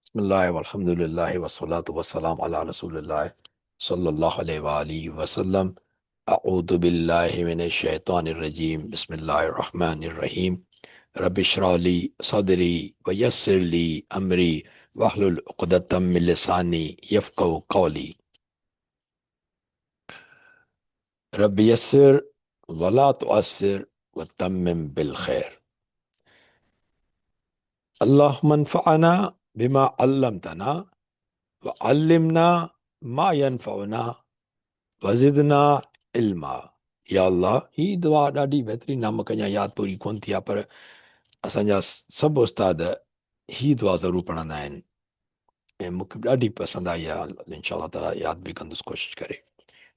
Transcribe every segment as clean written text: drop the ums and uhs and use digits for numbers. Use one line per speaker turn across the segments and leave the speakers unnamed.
بسم الله والحمد لله والصلاة والسلام على رسول الله صلى الله عليه وآله وسلم. أعوذ بالله من الشيطان الرجيم. بسم الله الرحمن الرحيم. رب اشرح لي صدري ويسر لي أمري واحلل عقدة من لساني يفقهوا قولي. رب يسر ولا تعسر وتمم بالخير. اللهم انفعنا بما علمتنا وعلمنا ما ينفعنا وزدنا علما. يا الله هي دعا ڏاڍي بهترين آ مونکي اڃا ياد پوري ڪون ٿي آ پر اسان جا سڀ استاد هي دعا ضرور پڙهندا آهن ۽ مونکي به ڏاڍي پسند آئي آ انشاء الله تعالي ياد به ڪندس ڪوشش ڪري.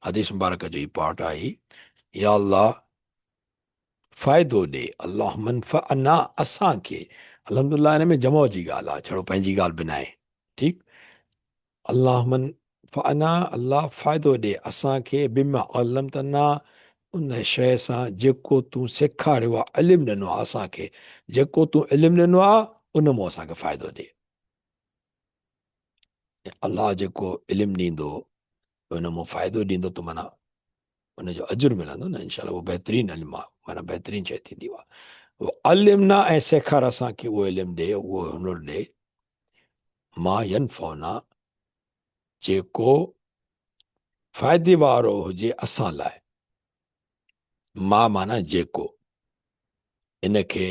حديث مبارڪ جو هي پارٽ آهي يا الله فائدو ڏي، اللهم انفعنا اسان کي، الحمدلله ان ۾ جمع جي ڳالهه آهي ڇڙو پنهنجي ڳالهه به ناهي ٺيڪ، اللهم انفعنا الله فائدو ڏي اسان کي، بما علمتنا ان شيء سان جيڪو تون سيکاريو آهي، علم ڏنو آهي اسان کي، جيڪو تون علم ڏنو آهي ان مان اسان کي فائدو ڏي. الله جيڪو علم ڏيندو ان مان فائدو ڏيندو ته معنيٰ ان جو اجر ملندو نه انشاء الله اهو بهترين علم آهي معنيٰ بهترين شيء ٿيندي اها علمنا ۽ سيکار اسان کي اهو علم ڏي اهو هنر ڏي ما ينفعنا جيڪو فائدي وارو هجي اسان لاء. ما معنيٰ جيڪو، ان کي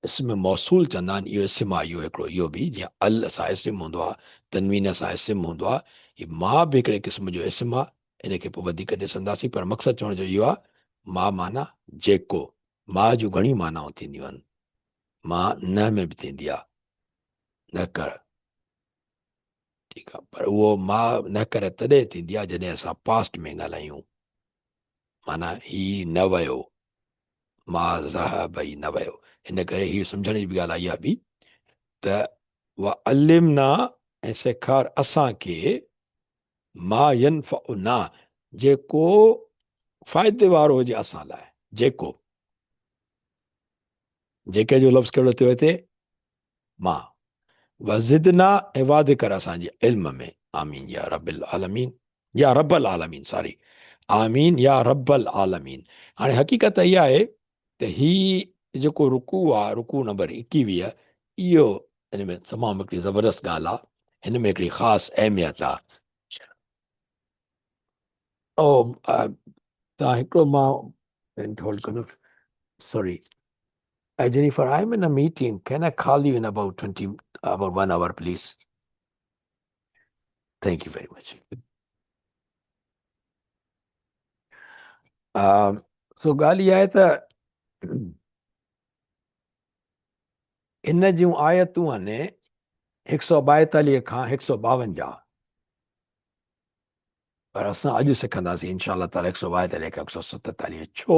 اسم موصول چوندا آهن. اهو اسم آهي اهو هڪڙو اهو به جيئن ال سان اسم هوندو آهي، تنوين سان اسم هوندو آهي، هي ما به هڪڙي قسم جو اسم آهي. ان کي پوء وڌيڪ ڏسنداسين پر مقصد چوڻ جو اهو آهي ما معنيٰ جيڪو. ما جون گهڻيون معنائون ٿينديون آهن. ما نه ۾ به ٿيندي آهي، نه ڪر، ٺيڪ آهي، پر اهو ما نه ڪر تڏهن ٿيندي آهي جڏهن اسان پاسٽ ۾ ڳالهايون، معنيٰ هي نه ويو، ما ذهب هي نه ويو. ان ڪري هي سمجهڻ جي به ڳالهه آهي اها به ته وعلمنا ۽ سيکار اسان کي، ما ينفعنا جيڪو فائدي وارو هجي اسان لاء. جيڪو، جيڪي جو لفظ ڪهڙو ٿيو هتي؟ ما. وزدنا ۽ واڌ ڪر اسان جي علم ۾. آمين يا رب العالمين، يا رب العالمين، ساري، آمين يا رب العالمين. هاڻي حقيقت اها آهي ته هي جيڪو رڪوع آهي، رڪوع نمبر 21، اهو ان ۾ تمام هڪڙي زبردست ڳالهه آهي، هن ۾ هڪڙي خاص اهميت آهي. او تان هڪڙو مان هولڊ ڪندس، sorry Jennifer, I am in a meeting, can I call you in about 20, about 1 hour please? Thank you very much. So ڳالهه اها آهي ته هن جون آيتون آهن 142 کان 152، پر اسان اڄ سکنداسين انشاء الله تعالي 142 کان 147. ڇو؟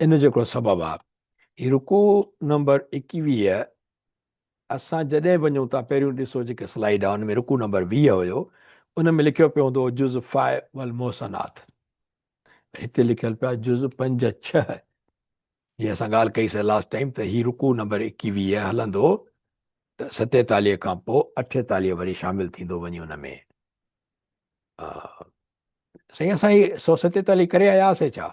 ان جو هڪڙو سبب آهي. هي رڪوع نمبر 21 اسان جڏهن وڃون ٿا، پهريون ڏسو جيڪي سلائيڊ آهي ان ۾ رڪوع نمبر 20 هيو، ان ۾ لکيو پيو هوندو هو جز 5 والمحصنات، هتي لکيل پيا جز 5 6. جيئن اسان ڳالهه ڪئي سي لاسٽ ٽائيم ته هي رڪوع نمبر 21 هلندو ته 47 کان پوء 48 وري شامل ٿيندو وڃي ان ۾. سائين اسان هي 147 ڪري آيا هئاسي ڇا؟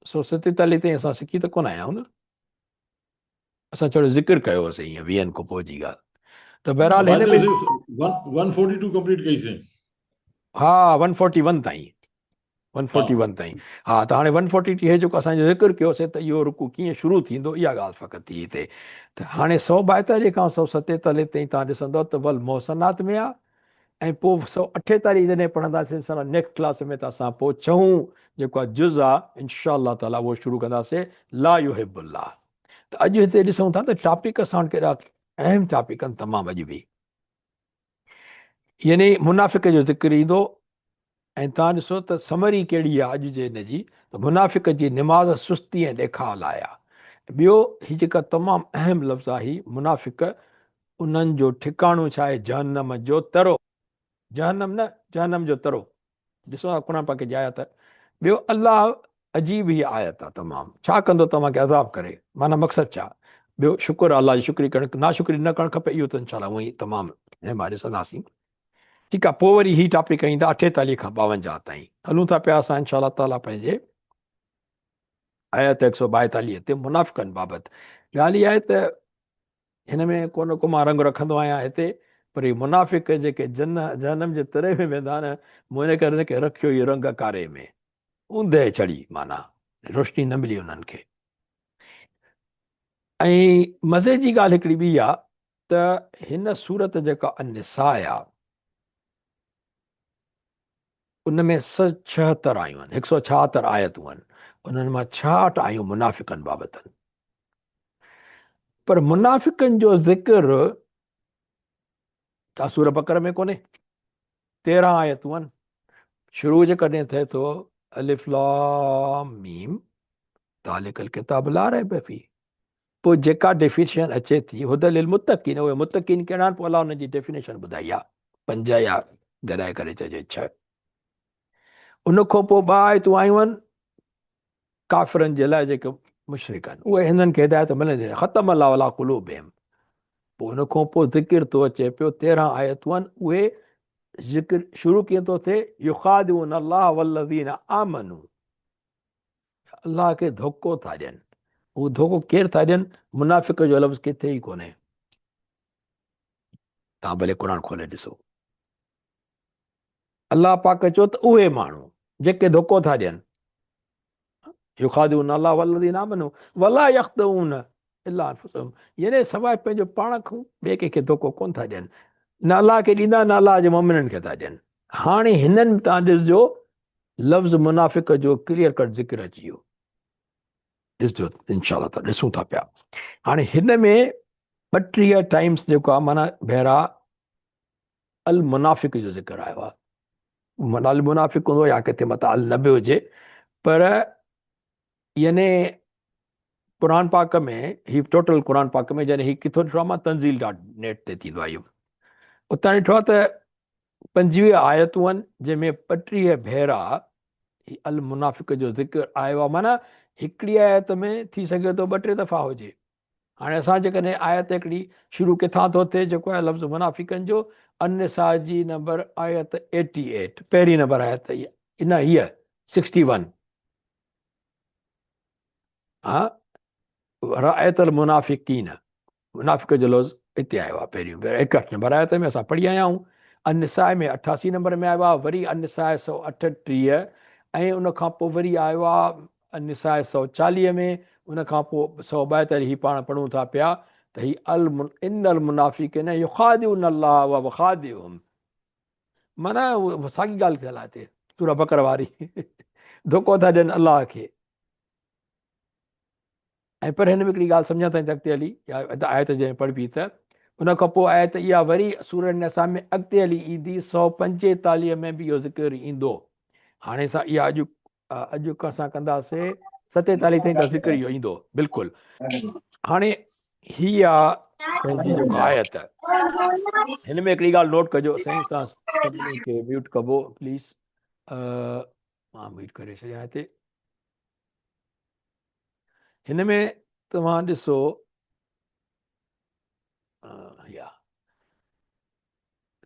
147 تائين اسان سکي ته ڪونه آيا آهيون نه، اسان ڇڙو ذڪر ڪيو هوسي ائين ويهن کان پوء جي ڳالهه ته بهرحال هن ۾
142 ڪمپليٽ ڪئي سين.
ها 141 تائين، 141 تائين، ها. ته هاڻي 142 هي جيڪو اسان جو ذڪر ڪيوسي ته اهو رڪوع ڪيئن شروع ٿيندو، اها ڳالهه فقط ٿي هتي. ته هاڻي 142 کان 147 تائين توهان ڏسندؤ ته والمحصنات ۾ آ، ۽ پوء 148 جڏهن پڙهنداسين انشاء الله نيڪسٽ ڪلاس ۾ ته اسان پوء ڇهون جيڪو آ جز آ انشاء الله تعالي اهو شروع ڪنداسين لا يحب الله. ته اڄ هتي ڏسون ٿا ته ٽاپڪ اسان وٽ ڪيڏا اهم ٽاپڪ آهن تمام اڄ به، يعني منافق جو ذڪر ايندو ۽ توهان ڏسو ته سمري ڪهڙي آهي اڄ جي هن جي ته منافق جي نماز سستي ۽ ڏيکاء لاء آهي. ٻيو هي جيڪا تمام اهم لفظ آهي منافق، انهن جو ٺڪاڻو ڇا آهي؟ جهنم جو ترو. جهنم نه، جهنم جو ترو. ڏسو ها قرآن پاڪ جي آيت. ٻيو الله عجيب هي آيت آهي تمام، ڇا ڪندو توهان کي عذاب ڪري، معنيٰ مقصد ڇا؟ ٻيو شڪر الله جي شڪري ڪرڻ ناشڪري نه ڪرڻ کپي اهو ته انشاء الله هونئن ئي تمام اهم آهي ڏسنداسين ٺيڪ آهي پوء وري هي ٽاپڪ ايندا 48 کان 52 تائين هلون ٿا پيا اسان انشاء الله تعالي پنهنجي آيت 142 تي منافقن بابت ڳالهه اها آهي ته هن ۾ ڪو نه ڪو مان رنگ رکندو آهيان هتي پر هي منافق جيڪي جن جهنم جي تري ۾ ويندا نه مون ان ڪري هن کي رکيو هي رنگ ڪاري ۾ اوندهه چڙهي معنيٰ روشني نه ملي انهن کي ۽ مزي جي ڳالهه هڪڙي ٻي آ ته هن سورت جيڪا النساء آ ان ۾ 176 آيون آهن 176 آيتون آهن انهن مان 66 آيون منافقن بابت آهن پر منافقن جو ذڪر تا سورة بقره ۾ ڪونهي 13 آيتون آهن شروع جيڪڏهن ٿئي ٿو الف لام ميم ذالک الڪتاب لا ريب فيه پوء جيڪا ڊيفينيشن اچي ٿي هدى للمتقين اهي متقين ڪهڙا آهن پوء الله انهن جي ڊيفينيشن ٻڌائي آهي پنج يا گڏائي ڪري چئجي ڇهه ان کان پوء ٻه آيتون آيون آهن ڪافرن جي لاء جيڪي مشرڪ آهن اهي هنن کي هدايت ملندي نه ختم الله علي قلوبهم پوء ان کان پوء ذڪر ٿو اچي پيو 13 آيتون آهن اهي ذڪر شروع ڪيئن ٿو ٿئي يخادعون الله والذين آمنوا الله کي ڌوڪو ٿا ڏين. هو ڌوڪو ڪير ٿا ڏين؟ منافق جو لفظ ڪٿي ئي ڪونهي. توهان ڀلي قرآن کولي ڏسو. الله پاڪ چيو ته اهي ماڻهو جيڪي ڌوڪو ٿا ڏين يخادعون الله والذين آمنوا ولا يخدعون الا انفسهم يعني سواء پنهنجو پاڻ کان ٻئي ڪنهن کي ڌوڪو ڪون ٿا ڏين نه الله کي ڏيندا نه الله جي مؤمنن کي ٿا ڏين هاڻي هنن تان ڏسجو لفظ منافق جو ڪليئر ڪٽ ذڪر اچي ويو ڏسجو انشاء الله تعالي ڏسون ٿا پيا هاڻي هن ۾ 32 ٽائمز جيڪو آهي معنی ڀيرا المنافق جو ذڪر آيو آهي معنی المنافق هوندو يا ڪٿي متا ال نه به هجي پر يعني قرآن پاڪ ۾ هي ٽوٽل قرآن پاڪ ۾ جڏهن هي ڪٿو ڏٺو آهي مان تنزيل ڊاٽ نيٽ تي ٿيندو آهي اهو اتان ڏٺو آهي ته 25 آيتون آهن جنهن ۾ 32 ڀيرا هي المنافق جو ذڪر آيو آهي معنی هڪڙي آيت ۾ ٿي سگهي ٿو ٻه ٽي دفعا هجي هاڻي اسان جيڪڏهن آيت هڪڙي شروع ڪٿان ٿو ٿئي جيڪو آهي لفظ منافقن جو النساء جي نمبر آيت 88 پهرين نمبر آيت نه هيء 61 ها رأيت المنافقين منافق جو لفظ هتي آيو آهي پهريون ڀيرو 61 نمبر آيت ۾ اسان پڙهي آيا آهيون النساء ۾ 88 نمبر ۾ آيو آهي وري النساء 138 ۽ ان کان پوء وري آيو آهي النساء 140 ۾ ان کان پوء 172 هي پاڻ پڙهون ٿا پيا ته هي ان المنافقين يخادعون الله وهو خادعهم معنيٰ ساڳي ڳالهه ٿيل آهي هتي سورة بقره واري ڌوڪو ٿا ڏين الله کي ۽ پر هن ۾ هڪڙي ڳالهه سمجهان ٿا اڳتي هلي يا آيت جڏهن پڙهبي ته ان کان پوء آيت اها وري سورة النساء ۾ اڳتي هلي ايندي 145 ۾ به اهو ذڪر ايندو هاڻي اسان اها اڄ اڄ اسان ڪنداسي 47 تائين ته ذڪر اهو ايندو بلڪل هاڻي هي آ پنهنجي جيڪو آيت هن ۾ هڪڙي ڳالهه نوٽ ڪجو سائين تان سڀني کي ميوٽ ڪبو پليز مان ميوٽ ڪري ڇڏيان هتي هن ۾ توهان ڏسو يا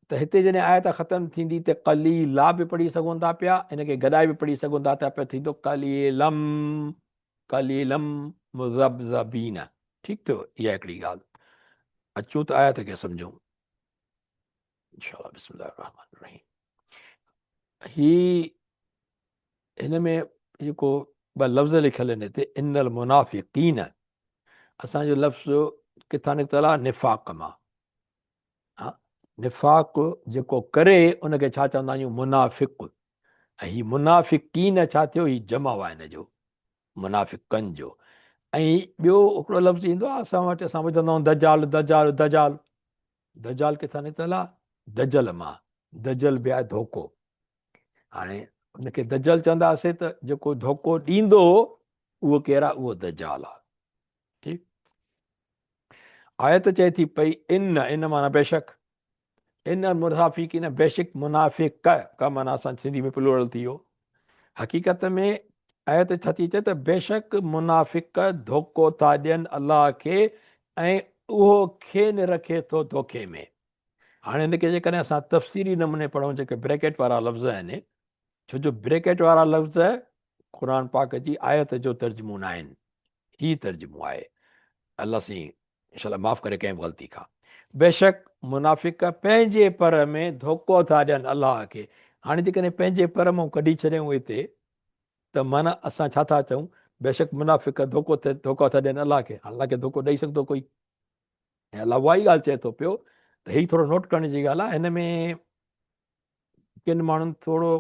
ته هتي جڏهن آيت ختم ٿيندي ته قليلا به پڙهي سگهون ٿا پيا ان کي گڏائي به پڙهي سگهون ٿا ته پيا ٿيندو قليلم قليلم مذبذبين ٺيڪ ٿيو اها هڪڙي ڳالهه اچون ته آيت کي سمجھون انشاء الله بسم الله الرحمن الرحيم هي هن ۾ جيڪو ٻه لفظ لکيل آهن هتي ان المنافقين اسان جو لفظ ڪٿان نڪتل آهي نفاق مان ها نفاق جيڪو ڪري ان کي ڇا چوندا آهيون منافق ۽ هي منافقين ڇا ٿيو هي جمع آهي هن جو منافقن جو ۽ ٻيو هڪڙو لفظ ايندو آهي اسان وٽ اسان ٻڌندا آهيون دجال دجال دجال دجال ڪٿان نڪتل آهي دجل مان دجل به آهي ڌوڪو هاڻي ان کي دجل چونداسي ته جيڪو ڌوڪو ڏيندو اهو ڪير آهي اهو دجال آهي ٺيڪ آيت چئي ٿي پئي ان ان معنی بيشڪ ان المنافقين بيشڪ منافق ڪ معنی اسان سنڌي ۾ پلورل ٿي ويو حقيقت ۾ آيت ڇا ٿي چئي ته بيشڪ منافق ڌوڪو ٿا ڏين الله کي ۽ اهو کين رکي ٿو دوکي ۾. هاڻي هن کي جيڪڏهن اسان تفسيري نموني پڙهون جيڪي بريڪيٽ وارا لفظ آهن، ڇو جو بريڪيٽ وارا لفظ قرآن پاڪ جي آيت جو ترجمو ناهن، هي ترجمو آهي. الله سائين انشاء الله معاف ڪري ڪنهن به غلطي کان. بيشڪ منافق پنهنجي پر ۾ ڌوڪو ٿا ڏين الله کي. هاڻي جيڪڏهن پنهنجي پر مون ڪڍي ڇڏيون هتي ته معنيٰ اسان ڇا ٿا چئون؟ بيشڪ منافق ڌوڪو ڌوڪا ٿا ڏين الله کي. الله کي ڌوڪو ڏئي سگهندو ڪوئي؟ ۽ الله اها ئي ڳالهه چئي ٿو پيو ته هي ٿورو نوٽ ڪرڻ جي ڳالهه آهي. هن ۾ ڪن ماڻهن ٿورو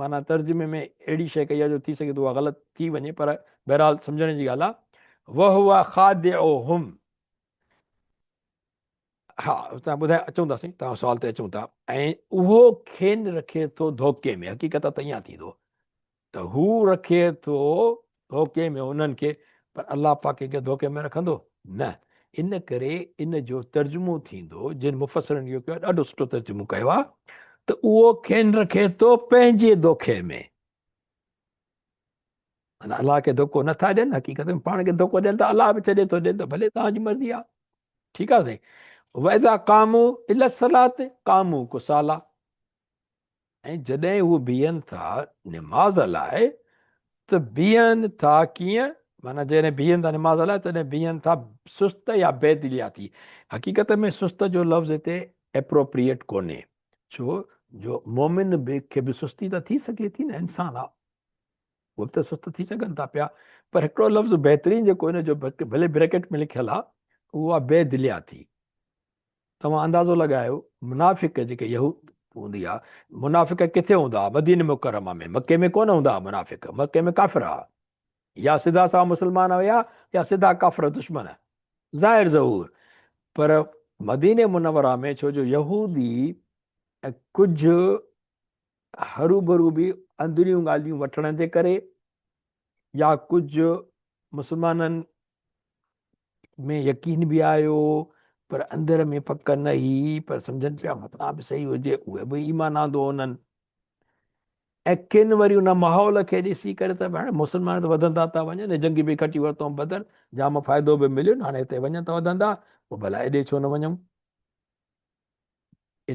معنيٰ ترجمي ۾ اهڙي شيء ڪئي آهي جو ٿي سگهي ٿو اها غلط ٿي وڃي پر بهرحال سمجهڻ جي ڳالهه آهي. وهو خادعهم ها توهان ٻڌائي اچون ٿا سائين توهان سوال تي اچون ٿا ۽ اهو کين رکي ٿو ڌوڪي ۾ حقيقت ته ائين ٿيندو ته هو رکي ٿو ڌوڪي ۾ انهن کي پر الله پاڪ ڪنهن کي ڌوڪي ۾ رکندو؟ نه. ان ڪري ان جو ترجمو ٿيندو جن مفسرن اهو ڪيو آهي ڏاڍو سٺو ترجمو ڪيو آهي ته اهو کين رکي ٿو پنهنجي دوکي ۾. معنيٰ الله کي ڌوڪو نه ٿا ڏين حقيقت ۾ پاڻ کي ڌوڪو ڏين ته الله به ڇڏي ٿو ڏين ته ڀلي توهان جي مرضي آهي. ٺيڪ آهي سائين. واذا قاموا الي الصلاه قاموا ڪسالا ۽ جڏهن هو بيهن ٿا نماز لاء ته بيهن ٿا ڪيئن؟ معنيٰ جڏهن بيهن ٿا نماز لاء تڏهن بيهن ٿا سست يا بي دليا ٿي. حقيقت ۾ سست جو لفظ هتي Appropriate ڪونهي ڇو جو مؤمن به کي به سستي ته ٿي سگهي ٿي نه انسان آ اهي به ته سست ٿي سگهن ٿا پيا پر هڪڙو لفظ بهترين جيڪو ان جو ڀلي بريڪيٽ ۾ لکيل آ اهو آ بي دليا ٿي. توهان اندازو لڳايو منافق جيڪي يهود هوندي آ منافق ڪٿي هوندا ها مديني مڪرمه ۾ مڪي ۾ ڪونه هوندا ها منافق مڪي ۾ ڪافر ها يا سڌا سا مسلمان هيا يا سڌا ڪافر دشمن ظاهر ظهور پر مديني منوره ۾ ڇو جو يهودي ۽ ڪجهه هروڀرو به اندريون ڳالهيون وٺڻ جي ڪري يا ڪجهه مسلمانن ۾ يقين به آيو پر اندر ۾ پڪ نه هئي پر سمجهن پيا متان به صحيح هجي اهي به ايمان آندو انهن ۽ ڪن وري ان ماحول کي ڏسي ڪري ته هاڻي مسلمان ته وڌندا ٿا وڃن جنگ به کٽي ورتو بدر جام فائدو به مليو هاڻي هتي وڃن ته وڌندا پوء ڀلا ايڏي ڇو نه وڃون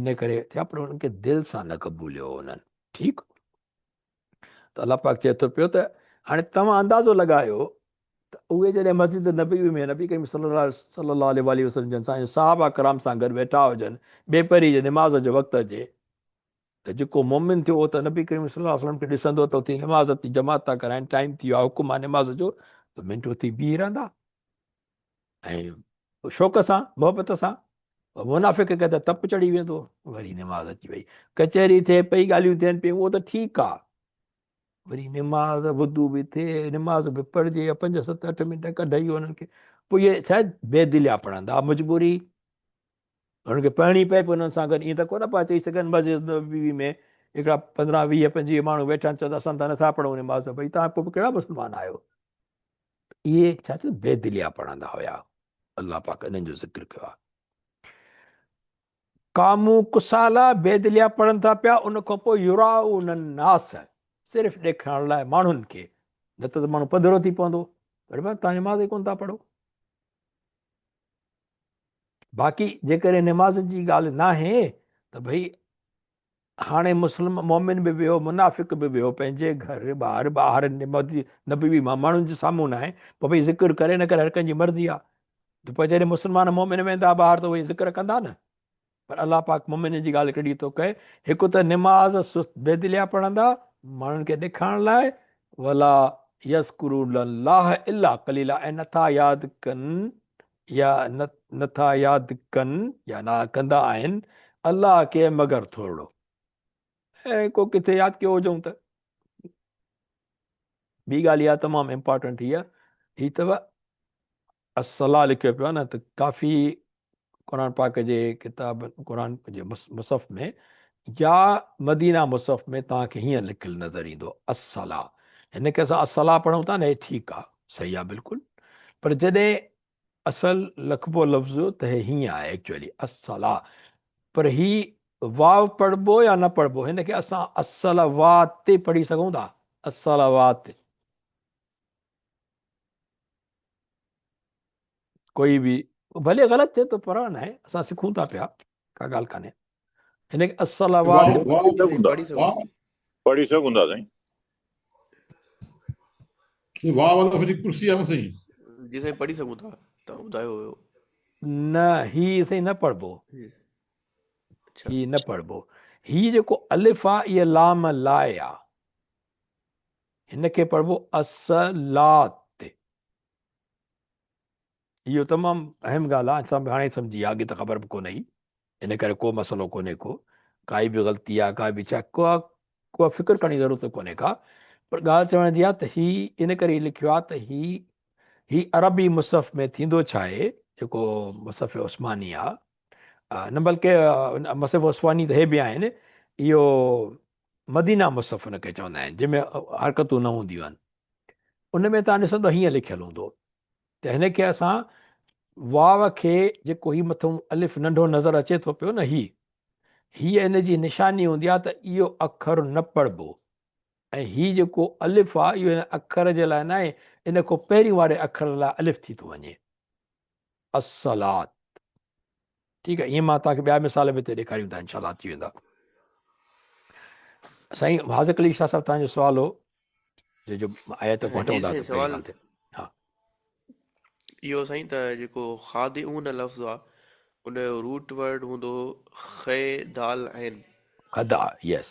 ان ڪري ٿيا پر انهن کي دل سان نه قبوليو انهن ٺيڪ ته الله پاڪ چئي ٿو پيو ته هاڻي توهان اندازو لڳايو ته اهي جڏهن مسجد نبوي ۾ نبي ڪريم صلي الله صلي الله عليه واٰله وسلم جن سان صحابه ڪرام سان گڏ ويٺا هجن ٻي پهري جي نماز جو وقت اچي ته جيڪو مومن ٿيو اهو ته نبي ڪريم صلي الله عليه وسلم کي ڏسندو ته اٿي نماز تي جماعت ٿا ڪرائن ٽائيم ٿي ويو آهي حڪم آهي نماز جو ته منٽ اٿي بيهي رهندا ۽ شوق سان محبت سان منافق کي ته تپ چڙهي ويندو وري نماز اچي وئي ڪچهري ٿئي پئي ڳالهيون ٿين پيون اهو ته ٺيڪ آ وري نماز وضو به ٿئي نماز به پڙهجي يا پنج ست اٺ منٽ ڪڍي انهن کي پوء اهي ڇا بي دليا پڙهندا مجبوري انهن کي پڙهڻي پئي پوء انهن سان گڏ ائين ته ڪونه پيا چئي سگهن مسجد نبوي ۾ هڪڙا پندرهن ويهه پنجويهه ماڻهو ويٺا آهن چوندا اسان ته نٿا پڙهون نماز ڀئي توهان پوء ڪهڙا مسلمان آهيو اهي ڇا ٿيو بي دليا پڙهندا هيا الله پاڪ انهن جو ذڪر ڪيو آهي قامو ڪسالا بي دليا پڙهن ٿا پيا ان کان پوء يراؤن الناس صرف ڏيکارڻ لاء ماڻهن کي نه ته ماڻهو پڌرو ٿي پوندو پر توهان نماز ئي ڪونه ٿا پڙهو باقي جيڪڏهن نماز جي ڳالهه ناهي ته ڀئي هاڻي مسلم مؤمن به ويو منافق به ويو پنهنجي گهر ٻار ٻاهر نبوي مان ماڻهن جي سامهون ناهي پوء ڀئي ذڪر ڪري نه ڪري هر ڪنهن جي مرضي آ ته پوء جڏهن مسلمان مؤمن ويندا ٻاهر ته اهي ذڪر ڪندا نه پر الله پاڪ مؤمن جي ڳالهه ڪهڙي ٿو ڪري هڪ ته نماز سست بيدليا پڙهندا ماڻهن کي ڏيکارڻ لاء ولا يذڪرون الله الا قليلا ۽ نٿا ياد ڪن يا نٿا ياد ڪن يا نه ڪندا آهن الله کي مگر ٿورڙو ۽ ڪو ڪٿي ياد ڪيو هجئون ته ٻي ڳالهه اها تمام امپارٽنٽ هي هي اٿو الصلاة لکيو پيو آهي نه ته ڪافي قرآن پاڪ جي ڪتاب قرآن جي مصحف ۾ يا مدينه مصحف ۾ توهان کي هيئن لکيل نظر ايندو الصلاة هن کي اسان الصلاة پڙهون ٿا نه هي ٺيڪ آهي صحيح آهي بلڪل پر جڏهن اصل لکبو لفظ ته هي هيئن آهي ايڪچوئلي الصلاة پر هي واو پڙهبو يا نه پڙهبو هن کي اسان الصلوات پڙهي سگهون ٿا الصلوات. ڪوئي به ڀلي غلط ٿئي ٿو پرواهه ناهي، اسان سکون ٿا پيا، ڪا ڳالهه ڪانهي. هن کي الصلوات
پڙهي سگهون
پڙهي سگهون ٿا سائين.
واو الف جي ڪرسي آهي نه سائين.
جي سائين پڙهي سگهون ٿا توهان ٻڌايو هيو.
نه هي سائين نه پڙهبو. هي نه پڙهبو. هي جيڪو الف آ اهي لام لاء آ. هن کي پڙهبو الصلات. اهو تمام اهم ڳالهه آهي اسان به هاڻي سمجهي آهي اڳي ته خبر به ڪونه هئي ان ڪري ڪو مسئلو ڪونهي ڪو ڪائي به غلطي آهي ڪا به ڇا ڪا ڪو فڪر ڪرڻ جي ضرورت ڪونهي ڪا پر ڳالهه چوڻ جي آهي ته هي ان ڪري لکيو آهي ته هي هي عربي مصحف ۾ ٿيندو ڇا آهي جيڪو مصحف عثماني آهي نه بلڪه مصحف عثماني ته هي به آهن اهو مدينه مصحف ان کي چوندا آهن جنهن ۾ حرڪتون نه هونديون آهن ان ۾ تان ڏسندو هيئن لکيل هوندو ته هن کي اسان واو کي جيڪو هي مٿون الف ننڍو نظر اچي ٿو پيو نه هي هي ان جي نشاني هوندي آهي ته اهو اکر نه پڙهبو ۽ هي جيڪو الف آهي اهو هن اکر جي لاء ناهي ان کان پهرين واري اکر لاء الف ٿي ٿو وڃي الصلات ٺيڪ آهي ائين مان توهان کي ٻيا مثال به هتي ڏيکاريون ٿا انشاء الله اچي ويندا سائين حاضق علي شاهه صاحب توهان جو سوال هو جو جو آيت کان هٽون ٿا ته پهرين ڳالهه تي ها
اهو سائين ته جيڪو خادعون لفظ آ ان جو روٽ ورڊ هوندو خ دال عين
خدا يس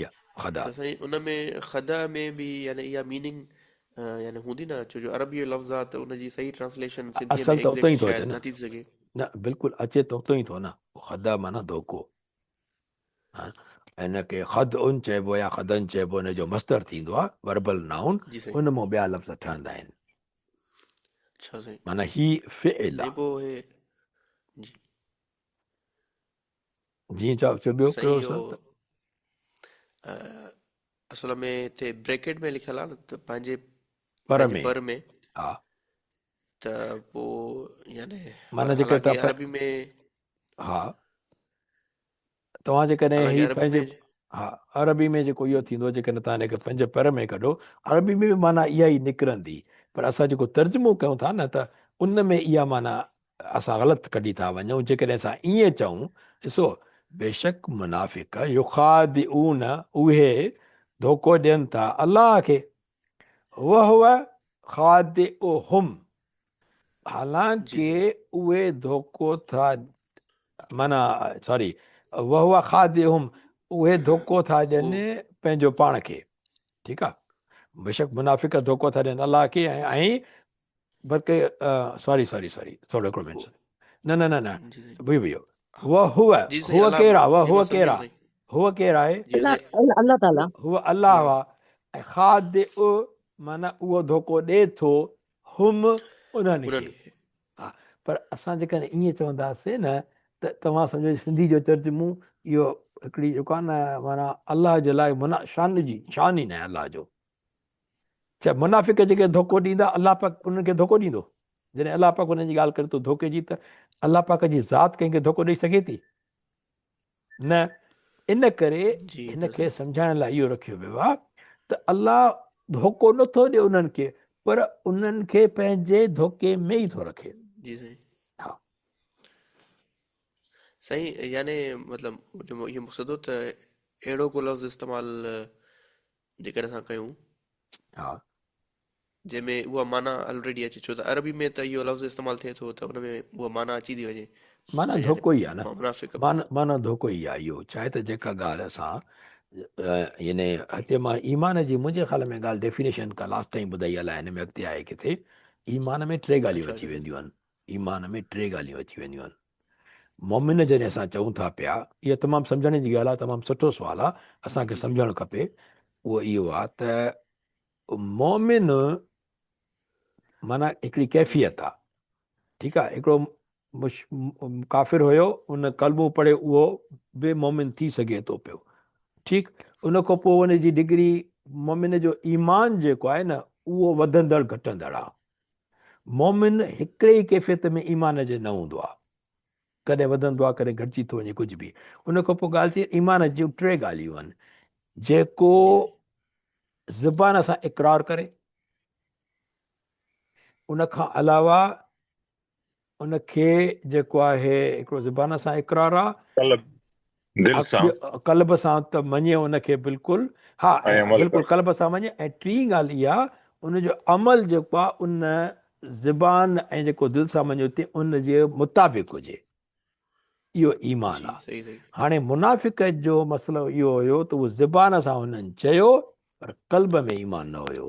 يا خدا
ته سائين ان ۾ خدا ۾ به يعني اها ميننگ يعني هوندي نه ڇو جو عربي جو لفظ آ ته ان جي صحيح ٽرانسليشن سنڌي ۾
اصل ته اتو ئي
ايگزيڪٽ
ٿو اچي
شايد
نه
نه ٿي سگهي.
نه بلڪل اچي ته اتو ئي ٿو نه خدا معنيٰ ڌوڪو ها ان کي خد ان چئبو يا خدن چئبو ان جو مصدر ٿيندو آ وربل نائون
جي سائين
ان مان ٻيا لفظ ٺهندا آهن
اڇا سائين
معنيٰ هي فعل آ
سائين پوء هي جي
جي چئو چئو ٻيو
سائين
ڪهڙو
اهو
سوال
اصل ۾ هتي بريڪيٽ ۾ لکيل آهي نه ته پنهنجي
پر
پنهنجي
۾
پر ۾
ها
ته پوء يعني
معنيٰ جيڪڏهن
حالانڪه
توهان
عربي ۾
ها توهان جيڪڏهن
حالانڪه
هي
عربي
پنهنجي
۾
ها عربي ۾ جيڪو اهو ٿيندو جيڪڏهن توهان هن کي پنج پر ۾ ڪڍو عربي ۾ به معنيٰ اها ئي نڪرندي پر اسان جيڪو ترجمو ڪيون ٿا نه ته ان ۾ اها معنيٰ اسان غلط ڪڍي ٿا وڃون جيڪڏهن اسان ائين چئون ڏسو بيشڪ منافق يخادعون اهي ڌوڪو ڏين ٿا الله کي وهو خادعهم
جي
حالانڪه اهي ڌوڪو ٿا معنيٰ سوري وهو خادعهم اهي ڌوڪو ٿا ڏين پنهنجو پاڻ کي ٺيڪ آ بيشڪ منافق ڌوڪو ٿا ڏين الله کي ۽ بلڪه سوري سوري سوري ٿورو هڪڙو منٽ نه نه نه نه ويو ويو هو هو هو ڪير آ هو ڪير آ هو ڪير آهي
الله تعالي
هو الله آ ۽ خادع معنی اهو ڌوڪو ڏي ٿو هم انهن کي ها پر اسان جيڪڏهن ائين چونداسين نه ته توهان سمجهو سنڌي جو ترجمو اهو هڪڙي جيڪو آهي نه معنی الله جي لاء منا شان جي شان ئي ناهي الله جو ڇا منافق جيڪي ڌوڪو ڏيندا الله پاڪ انهن کي ڌوڪو ڏيندو؟ جڏهن الله پاڪ انهن جي ڳالهه ڪري ٿو ڌوڪي جي ته الله پاڪ جي ذات ڪنهن کي ڌوڪو ڏئي سگهي ٿي؟ نه ان ڪري هن کي سمجهائڻ لاء اهو رکيو ويو آهي ته الله ڌوڪو نٿو ڏي انهن کي پر انهن کي پنهنجي ڌوڪي ۾ ئي ٿو رکي.
جي سائين.
ها.
سائين يعني مطلب جو اهو مقصد هو ته اهڙو ڪو لفظ استعمال جيڪڏهن اسان ڪيون.
ها.
جنهن ۾ اها معنيٰ الريڊي اچي ڇو ته عربي ۾ ته اهو لفظ استعمال ٿئي ٿو ته ان ۾ اها معنيٰ اچي ٿي وڃي.
معنيٰ
يعني
ڌوڪو ئي آهي نه.
منافق.
معنيٰ معنيٰ ڌوڪو ئي آهي اهو ڇا آهي ته جيڪا ڳالهه اسان يعني هتي مان ايمان جي منهنجي خيال ۾ ڳالهه ڊيفينيشن ڪا لاسٽ ٽائيم ٻڌائي الائي هن ۾ اڳتي آهي ڪٿي ايمان ۾ ٽي ڳالهيون
اڇا
اچي
اڇا.
وينديون آهن ايمان ۾ ٽي ڳالهيون اچي وينديون آهن مومن جڏهن اسان چئون ٿا پيا اها تمام سمجهڻ جي ڳالهه آهي تمام سٺو سوال آهي اسان کي سمجهڻ کپي اهو اهو آهي ته مومن معنيٰ هڪڙي ڪيفيت آهي ٺيڪ آهي هڪڙو ڪافر هيو ان ڪلمو پڙهي اهو به مومن ٿي سگهي ٿو پيو ٺيڪ ان کان پوء ان جي ڊگري مومن جو ايمان جيڪو آهي نه اهو وڌندڙ گهٽندڙ آهي مومن هڪڙي ئي ڪيفيت ۾ ايمان جي نه هوندو آهي. ڪڏهن وڌندو آهي ڪڏهن گهٽجي ٿو وڃي ڪجهه به. ان کان پوء ڳالهه ٿي ايمان جون ٽي ڳالهيون آهن. جيڪو زبان سان اقرار ڪري ان کان علاوه ان کي جيڪو آهي هڪڙو زبان سان اقرار آ.
قلب، دل سان.
قلب سان ته مڃي ان کي بلڪل ها
۽ عمل
بلڪل
ڪري.
قلب سان مڃي ۽ ٽين ڳالهه اها ان جو عمل جيڪو آ ان زبان ۽ جيڪو دل سان مڃيو ٿي ان جي مطابق هجي اهو ايمان
جي
آ.
صحيح صحيح.
هاڻي منافق جو مسئلو اهو هيو ته اهو زبان سان هنن چيو پر قلب ۾ ايمان نه هيو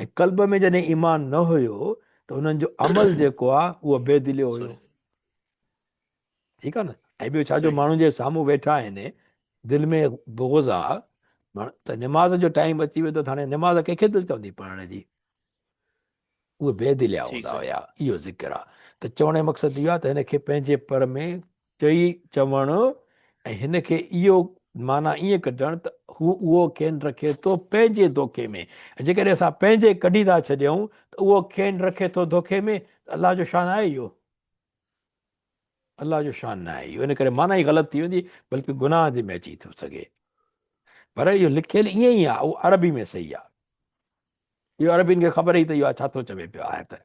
۽ قلب ۾ جڏهن ايمان نه هيو ته انهن جو عمل جيڪو آ اهو بي دليو هيو.
سوري.
ٺيڪ آ نه ۽ ٻيو ڇا جو
صحيح.
ماڻهن جي سامهون ويٺا آهن دل ۾ بغض آ ته نماز جو ٽائيم اچي ويندو ته هاڻي نماز ڪنهن کي دل چوندي پڙهڻ جي اهي بي دليا
ٺيڪ
هوندا
سائين.
هيا اهو ذڪر آ ته چوڻ جو مقصد اهو آ ته هن کي پنهنجي پر ۾ چئي چوڻ ۽ هن کي اهو معنيٰ ائين ڪڍڻ ته هو اهو کين رکي ٿو پنهنجي دوکي ۾ ۽ جيڪڏهن اسان پنهنجي ڪڍي ٿا ڇڏيون ته اهو کين رکي ٿو دوکي ۾ ته الله جو شان آهي اهو الله جو شان نه آهي اهو ان ڪري معنيٰ ئي غلط ٿي ويندي بلڪه گناهه جي ۾ اچي ٿو سگهي پر اهو لکيل ائين ئي آهي اهو عربي ۾ صحيح آهي اهو عربين کي خبر ئي ته اهو ڇا ٿو چوي پيو آهي ته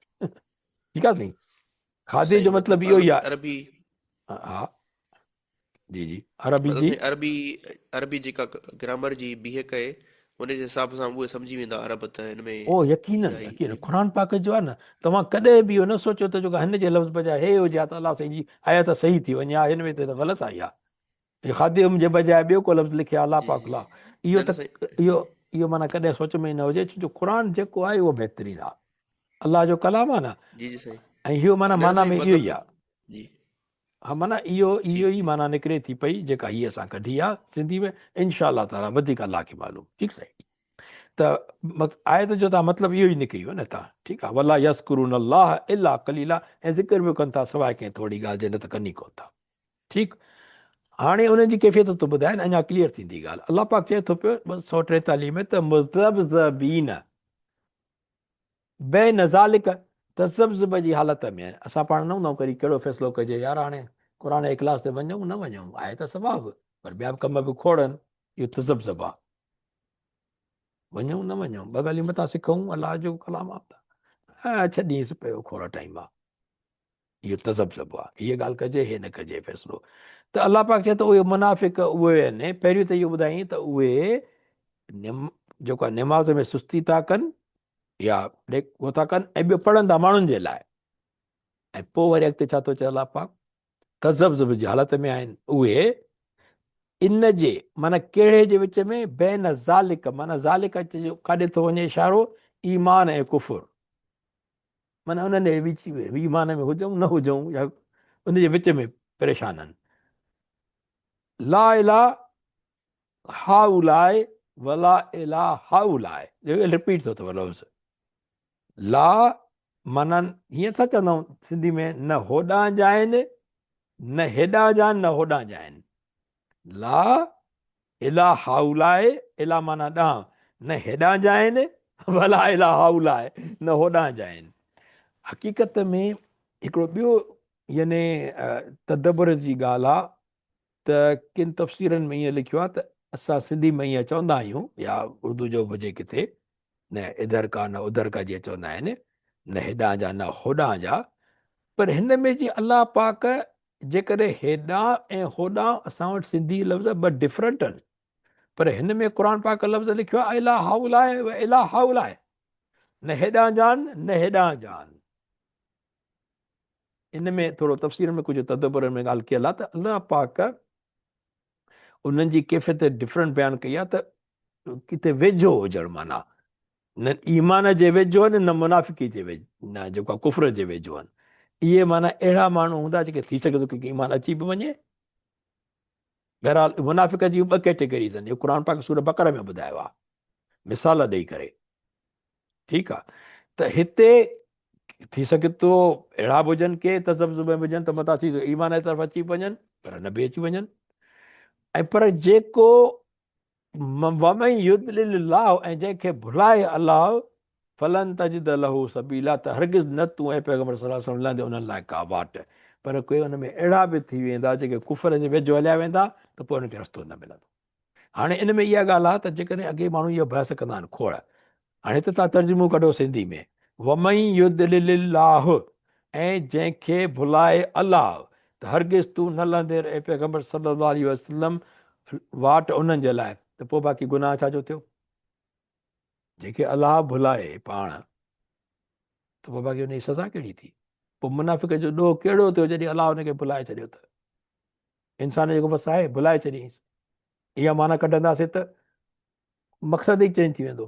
ٺيڪ آهي سائين کاڌي جو مطلب اهو ئي آهي
عربي
ها جي جي عربي جي
عربي عربي جيڪا گرامر جي بيهڪ آهي ان جي حساب سان اهي سمجهي ويندا عرب ته هن ۾
او يقينن يقينن قرآن پاڪ جو آهي نه توهان ڪڏهن به اهو نه سوچو ته جيڪا هن جي لفظ بجاء هي هجي ها ته الله سائين جي آيت صحيح ٿي وڃي ها هن ۾ ته غلط آئي آهي خادم جي بجاء ٻيو ڪو لفظ لکي الله پاڪ لا اهو ته اهو اهو معنيٰ ڪڏهن سوچ ۾ نه هجي ڇو جو قرآن جيڪو آهي اهو بهترين آهي الله جو ڪلام آهي نه
جي جي سائين
۽ اهو معنيٰ معنيٰ ۾ اهو ئي آهي
جي
ها معنيٰ اهو اهو ئي معنيٰ نڪري ٿي پئي جيڪا هي اسان ڪڍي آ سنڌي ۾ انشاء الله تعاليٰ وڌيڪ الله کي معلوم ٺيڪ سائين ته آيت جو تان مطلب اهو ئي نڪري ويو نه تان ٺيڪ آ ولا يذڪرون الله الا قليلا ۽ ذڪر به ڪن ٿا سواء ڪنهن ٿوري ڳالهه جي نه ته ڪن ئي ڪون ٿا ٺيڪ هاڻي انهن جي ڪيفيت ٿو ٻڌائي اڃا ڪليئر ٿيندي ڳالهه الله پاڪ چئي ٿو پيو 143 ۾ ته مذبذبين بين ذلک تذبذب جي حالت ۾ آهن. اسان پاڻ نه هوندا آهيون ڪڏهن ڪهڙو فيصلو ڪجي يار هاڻي قرآن جي ڪلاس تي وڃون نه وڃون آهي ته ثواب پر ٻيا به ڪم به کوڙ آهن اهو تذبذب آهي وڃون نه وڃون ٻه ڳالهيون متان سکون الله جو ڪلام آهي ڇڏينس پيو کوڙ ٽائيم آهي اهو تذبذب آهي هيء ڳالهه ڪجي هي نه ڪجي فيصلو ته الله پاڪ چئي ٿو اهي منافق اهي آهن پهريون ته اهو ٻڌائين ته اهي جيڪو آهي نماز ۾ سستي ٿا ڪن يا ڏيکو ٿا ڪن ۽ ٻيو پڙهن ٿا ماڻهن جي لاء ۽ پوء وري اڳتي ڇا ٿو چئي الله پاڪ تذبذب جي حالت ۾ آهن اهي ان جي معنی ڪهڙي جي وچ ۾ بين ذالڪ معنی ذالڪ ڪاڏي ٿو وڃي اشارو ايمان ۽ ڪفر معنيٰ انهن جي وچ ۾ ايمان ۾ هجون نه هجون يا ان جي وچ ۾ پريشان آهن. لا اله هؤلاء ولا اله هؤلاء رپيٽ ٿو ٿو لفظ لا معنيٰ هيئن ٿا چوندا آهيون سنڌي ۾ نه هوڏانهن جا آهن نه هيڏانهن جا آهن نه هوڏانهن جا آهن لا اليٰ هؤلاء، اليٰ معنيٰ ڏانهن، نه هيڏانهن جا آهن، ولا اليٰ هؤلاء، نه هوڏانهن جا آهن. حقيقت ۾ هڪڙو ٻيو يعني تدبر جي ڳالهه آ ته ڪن تفسيرن ۾ ائين لکيو آ ته اسان سنڌي ۾ ائين چوندا آهيون يا اردو جو به هجي ڪٿي نه ادھر ڪا نه ادھر ڪا جيئن چوندا آهن نه هيڏانهن جا نه هوڏانهن جا پر هن ۾ جي الله پاڪ جيڪڏهن هيڏانهن ۽ هوڏانهن اسان وٽ سنڌي لفظ ٻه ڊفرنٽ آهن پر هن ۾ قرآن پاڪ لفظ لکيو آهي الا هؤلاء و الا هؤلاء نه هيڏانهن جا آهن نه هيڏانهن جا آهن. ان ۾ ٿورو تفسير ۾ ڪجهه تدبر ۾ ڳالهه ڪيل آهي ته الله پاڪ انهن جي ڪيفيت ڊفرنٽ بيان ڪئي آهي ته ڪٿي ويجهو هجڻ معنيٰ نه ايمان جي ويجهو آهن نه منافقي جي ويجهو نه جيڪو آهي ڪفر جي ويجهو آهن اهي معنيٰ اهڙا ماڻهو هوندا جيڪي ٿي سگهي ٿو ڪنهن کي ايمان اچي به وڃي بهرحال منافق جون ٻه ڪيٽيگريز آهن اهو قرآن پاڪ سورة بقره ۾ ٻڌايو آهي مثال ڏئي ڪري ٺيڪ آ ته هتي ٿي سگهي ٿو اهڙا به هجن ڪي تذبذب ۾ هجن ته متان ٿي سگهي ايمان جي طرف اچي وڃن پر نه به اچي وڃن ۽ پر جيڪو ومن يضلل الله ۽ جنهن کي ڀلائي الله فلن تجد له سبيلا ته هرگز نه تون اي پيغمبر صلي الله عليه وسلم لهندي انهن لاء ڪا واٽ پر ڪي ان ۾ اهڙا به ٿي ويندا جيڪي ڪفر جي ويجهو هليا ويندا ته پوء انهن کي رستو نه ملندو هاڻي ان ۾ اها ڳالهه آهي ته جيڪڏهن اڳي ماڻهو اهو بحث ڪندا آهن کوڙ هاڻي هتي تان ترجمو ڪڍو سنڌي ۾ ومن يضلل الله ۽ جنهن کي ڀلائي الله ته هرگز تون نه لهندين اي پيغمبر صلّي الله عليه وسلّم واٽ انهن جي لاء ته پوء باقي گناهه ڇا جو ٿيو؟ جنهن کي الله ڀلائي پاڻ ته پوء باقي ان جي سزا ڪهڙي ٿي؟ پوء منافق جو ڏوهه ڪهڙو ٿيو جڏهن الله ان کي ڀلائي ڇڏيو ته انسان جيڪو وس آهي ڀلائي ڇڏيائينس. اها معنيٰ ڪڍنداسين ته مقصد ئي چينج ٿي ويندو.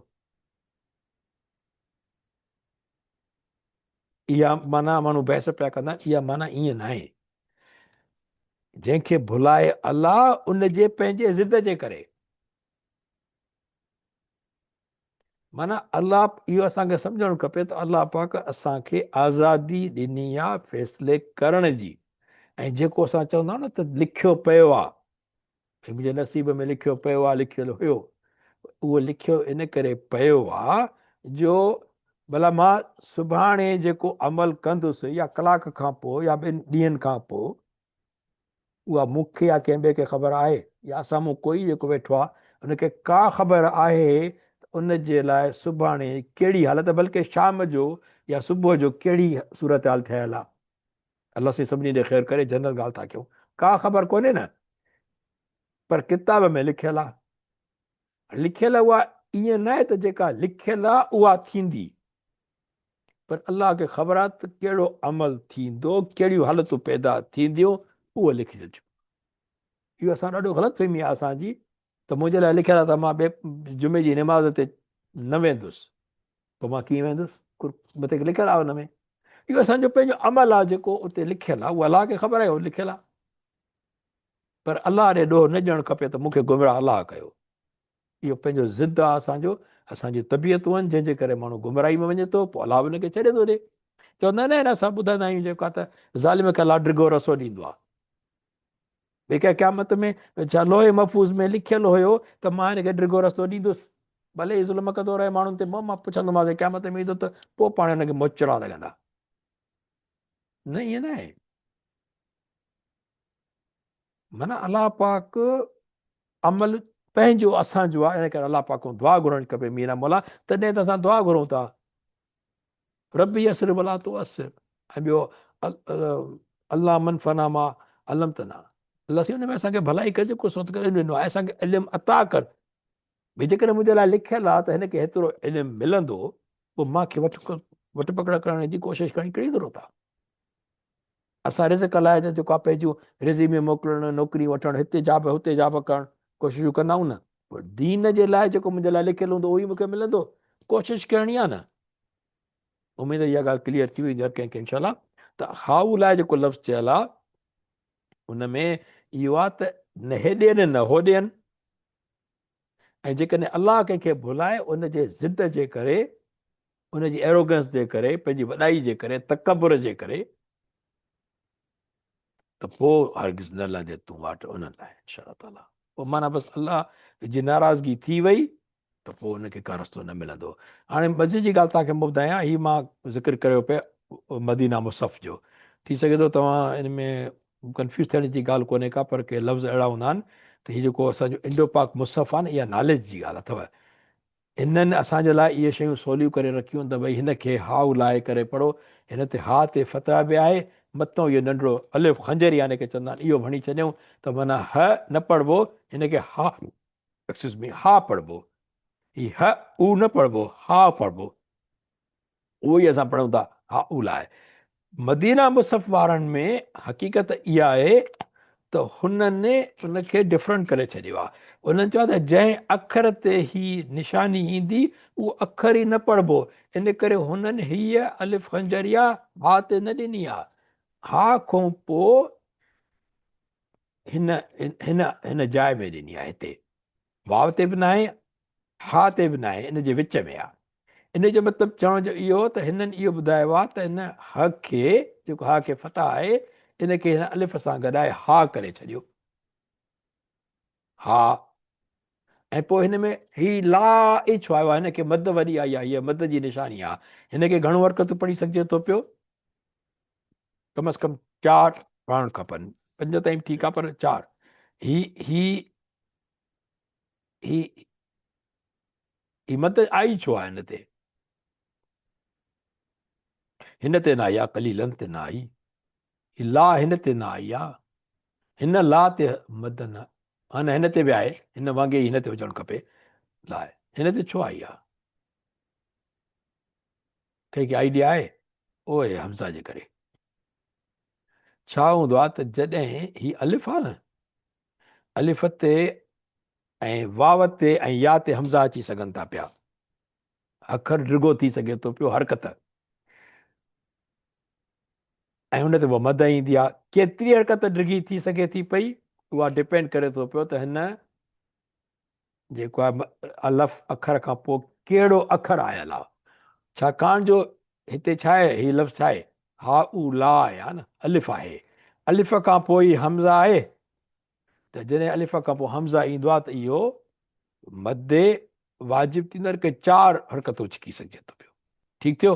اها معنيٰ ماڻهو بحث پيا ڪندا آهن، اها معنيٰ ائين ناهي. جنهن کي ڀلائي الله ان جي پنهنجي ضد جي ڪري. معنيٰ الله اهو اسان کي سمجهڻ کپي ته الله پاڪ اسان کي آزادي ڏني آ فيصلي ڪرڻ جي ۽ جيڪو اسان چوندا آهيون نه ته لکيو پيو آ ڀئي منهنجي نصيب ۾ لکيو پيو آ لکيل هيو اهو لکيو ان ڪري پيو آ جو ڀلا مان سڀاڻي جيڪو عمل ڪندس يا ڪلاڪ کان پوء يا ٻن ڏينهن کان پوء اها مون کي يا ڪنهن ٻئي کي خبر آهي يا سامهون ڪوئي جيڪو ويٺو آهي ان کي ڪا خبر آهي ته ان جي لاء سڀاڻي ڪهڙي حالت بلڪه شام جو يا صبح جو ڪهڙي صورتحال ٺهيل آهي الله سائين سڀني ڏي خير ڪري جنرل ڳالهه ٿا ڪيون ڪا خبر ڪونهي نه پر ڪتاب ۾ لکيل آهي لکيل اها ائين نه آهي ته جيڪا لکيل آهي اها ٿيندي پر الله کي خبر آهي ته ڪهڙو عمل ٿيندو ڪهڙيون حالتون پيدا ٿينديون اهو لکجي چڪو اهو اسان ڏاڍو غلط فهمي آهي اسان جي ته منهنجي لاء لکيل آهي ته مان ٻئي جمعي جي نماز تي نه ويندس پوء مان ڪيئن ويندس؟ مٿي لکيل آهي ان ۾ اهو اسان جو پنهنجو عمل آهي جيڪو اتي لکيل آهي اهو الله کي خبر آهي اهو لکيل آهي پر الله ڏي ڏوهه نه ڏيڻ کپي ته مون کي گمراهه الله ڪيو اهو پنهنجو ضد آهي اسان جو اسان جون طبيعتون آهن جنهن جي ڪري ماڻهو گمراهي ۾ وڃي ٿو پوء الله به ان کي ڇڏي ٿو ڏي چوندا نه آهن اسان ٻڌندا آهيون جيڪو آهي ته ظالم کي الله ڊگهو رسو ڏيندو آهي بيڪا قيامت ۾ ڇا لوح محفوظ ۾ لکيل هيو ته مان هن کي ڊگهو رستو ڏيندس ڀلي هي ظلم ڪندو رهي ماڻهن تي مان پڇندومانس قيامت ۾ ايندو ته پوء پاڻ هن کي موچڙا لڳندا نه ائين نه آهي معنی الله پاڪ عمل پنهنجو اسان جو آهي ان ڪري الله پاڪ کان دعا گهرڻ کپي ميرا مولا تڏهن ته اسان دعا گهرون ٿا رب يسر ولا تعسر ۽ ٻيو الله من فنا ما علمتنا الله سائين ان ۾ اسان کي ڀلائي ڪر جيڪو سوچ ڪري ڏنو آهي اسان کي علم عطا ڪر ڀي جيڪڏهن منهنجي لاء لکيل آهي ته هن کي هيترو علم ملندو پوء مان کي وٺ وٽ پڪڙ ڪرڻ جي ڪوشش ڪرڻ ڪهڙي ضرورت آهي اسان رزق لاء ته جيڪو آهي پنهنجون ريزيومي موڪلڻ نوڪري وٺڻ هتي جاب هتي جاب ڪرڻ ڪوششون ڪندا آهيون نه پر دين جي لاء جيڪو منهنجي لاء لکيل هوندو اهو ئي مون کي ملندو ڪوشش ڪرڻي آهي نه اميد اها ڳالهه ڪليئر ٿي وئي هر ڪنهن کي انشاء الله ته هائو لاء جيڪو لفظ چيل آهي ان ۾ اهو آهي ته نه هيڏي نه هوڏي ۽ جيڪڏهن الله ڪنهن کي ڀلائي ان جي ضد جي ڪري ان جي ايروگنس جي ڪري پنهنجي وڏائي جي ڪري تڪبر جي ڪري ته پوء هرگز نه لهندي تون واٽ انهن لاء انشاء الله تعالي پوء معنيٰ بس الله جي ناراضگي ٿي وئي ته پوء ان کي ڪا رستو نه ملندو هاڻي مزي جي ڳالهه توهان کي ٻڌايان هي مان ذڪر ڪريو پئي مدينه مصحف جو ٿي سگهي ٿو توهان ان ۾ ڪنفيوز ٿيڻ جي ڳالهه ڪونهي ڪا پر ڪي لفظ اهڙا هوندا آهن ته هي جيڪو اسان جو انڊو پاڪ مصحف آهي نه اها ناليج جي ڳالهه اٿو هنن اسان جي لاء اهي شيون سوليون ڪري رکيون ته ڀئي هن کي هاء لاهي ڪري پڙهو هن تي ها تي فتح به آهي متان اهو ننڍڙو الف خنجر يعني کي چوندا آهن اهو هڻي ڇڏيائون ته معنيٰ هه نه پڙهبو هن کي ها ايڪسڪيوز مي ها پڙهبو هي هه او نه پڙهبو ها پڙهبو اهو ئي اسان پڙهون ٿا ها او لاء مدينه مصحف وارن ۾ حقيقت اها آهي ته هنن ان کي ڊفرنٽ ڪري ڇڏيو آهي انهن چيو ته جنهن اکر تي هي نشاني ايندي اهو اکر ئي نه پڙهبو ان ڪري هنن هيء الف خنجريه ها تي نه ڏني آهي ها کان پوء هن هن هن جاء ۾ ڏني آهي هتي واو تي به ناهي ها تي به ناهي ان جي وچ ۾ آهي ان جو مطلب چوڻ جو اهو ته هنن اهو ٻڌايو آهي ته هن ه کي جيڪو ها کي فتح آهي ان کي هن الف سان گڏائي ها ڪري ڇڏيو ها ۽ پوء هن ۾ هي لا ئي ڇو آيو آهي هن کي مد وڏي آئي آهي هيء مد جي نشاني آهي هن کي گهڻو حرڪتون پڙهي سگهجي ٿو پيو ڪم از ڪم چار پڙهڻ کپن پنج تائين ٺيڪ آهي پر چار هي هي هي هي مد آئي ڇو آهي هن تي؟ هن تي نه آئي آ، قليلن تي نه آئي. هي لا هن تي نه آئي آ. هن لا تي مد نه، ها نه هن تي به آهي، هن وانگي ئي هن تي هجڻ کپي. لا هن تي ڇو آئي آ؟ ڪنهن کي آئيڊيا آهي؟ اوهي حمزه جي ڪري. ڇا هوندو آ ته جڏهن هي الف آ نه، الف تي ۽ واو تي ۽ يا تي حمزه اچي سگهن ٿا پيا. اکر ڊگهو ٿي سگهي ٿو پيو حرڪت ۽ ان تي مد ايندي آهي. ڪيتري حرڪت ڊگهي ٿي سگهي ٿي پئي اها ڊپينڊ ڪري ٿو پيو ته هن جيڪو آهي الف اکر کان پوء ڪهڙو اکر آيل آهي. ڇاڪاڻ جو هتي ڇا آهي، هي لفظ ڇا آهي، ها او لا آهي نه، الف آهي، الف کان پوء ئي حمزه آهي ته جڏهن الف کان پوء حمزه ايندو آهي ته اهو مد واجب ٿيندو آهي ڪي چار حرڪتون ڇڪي سگهجي ٿو پيو. ٺيڪ ٿيو،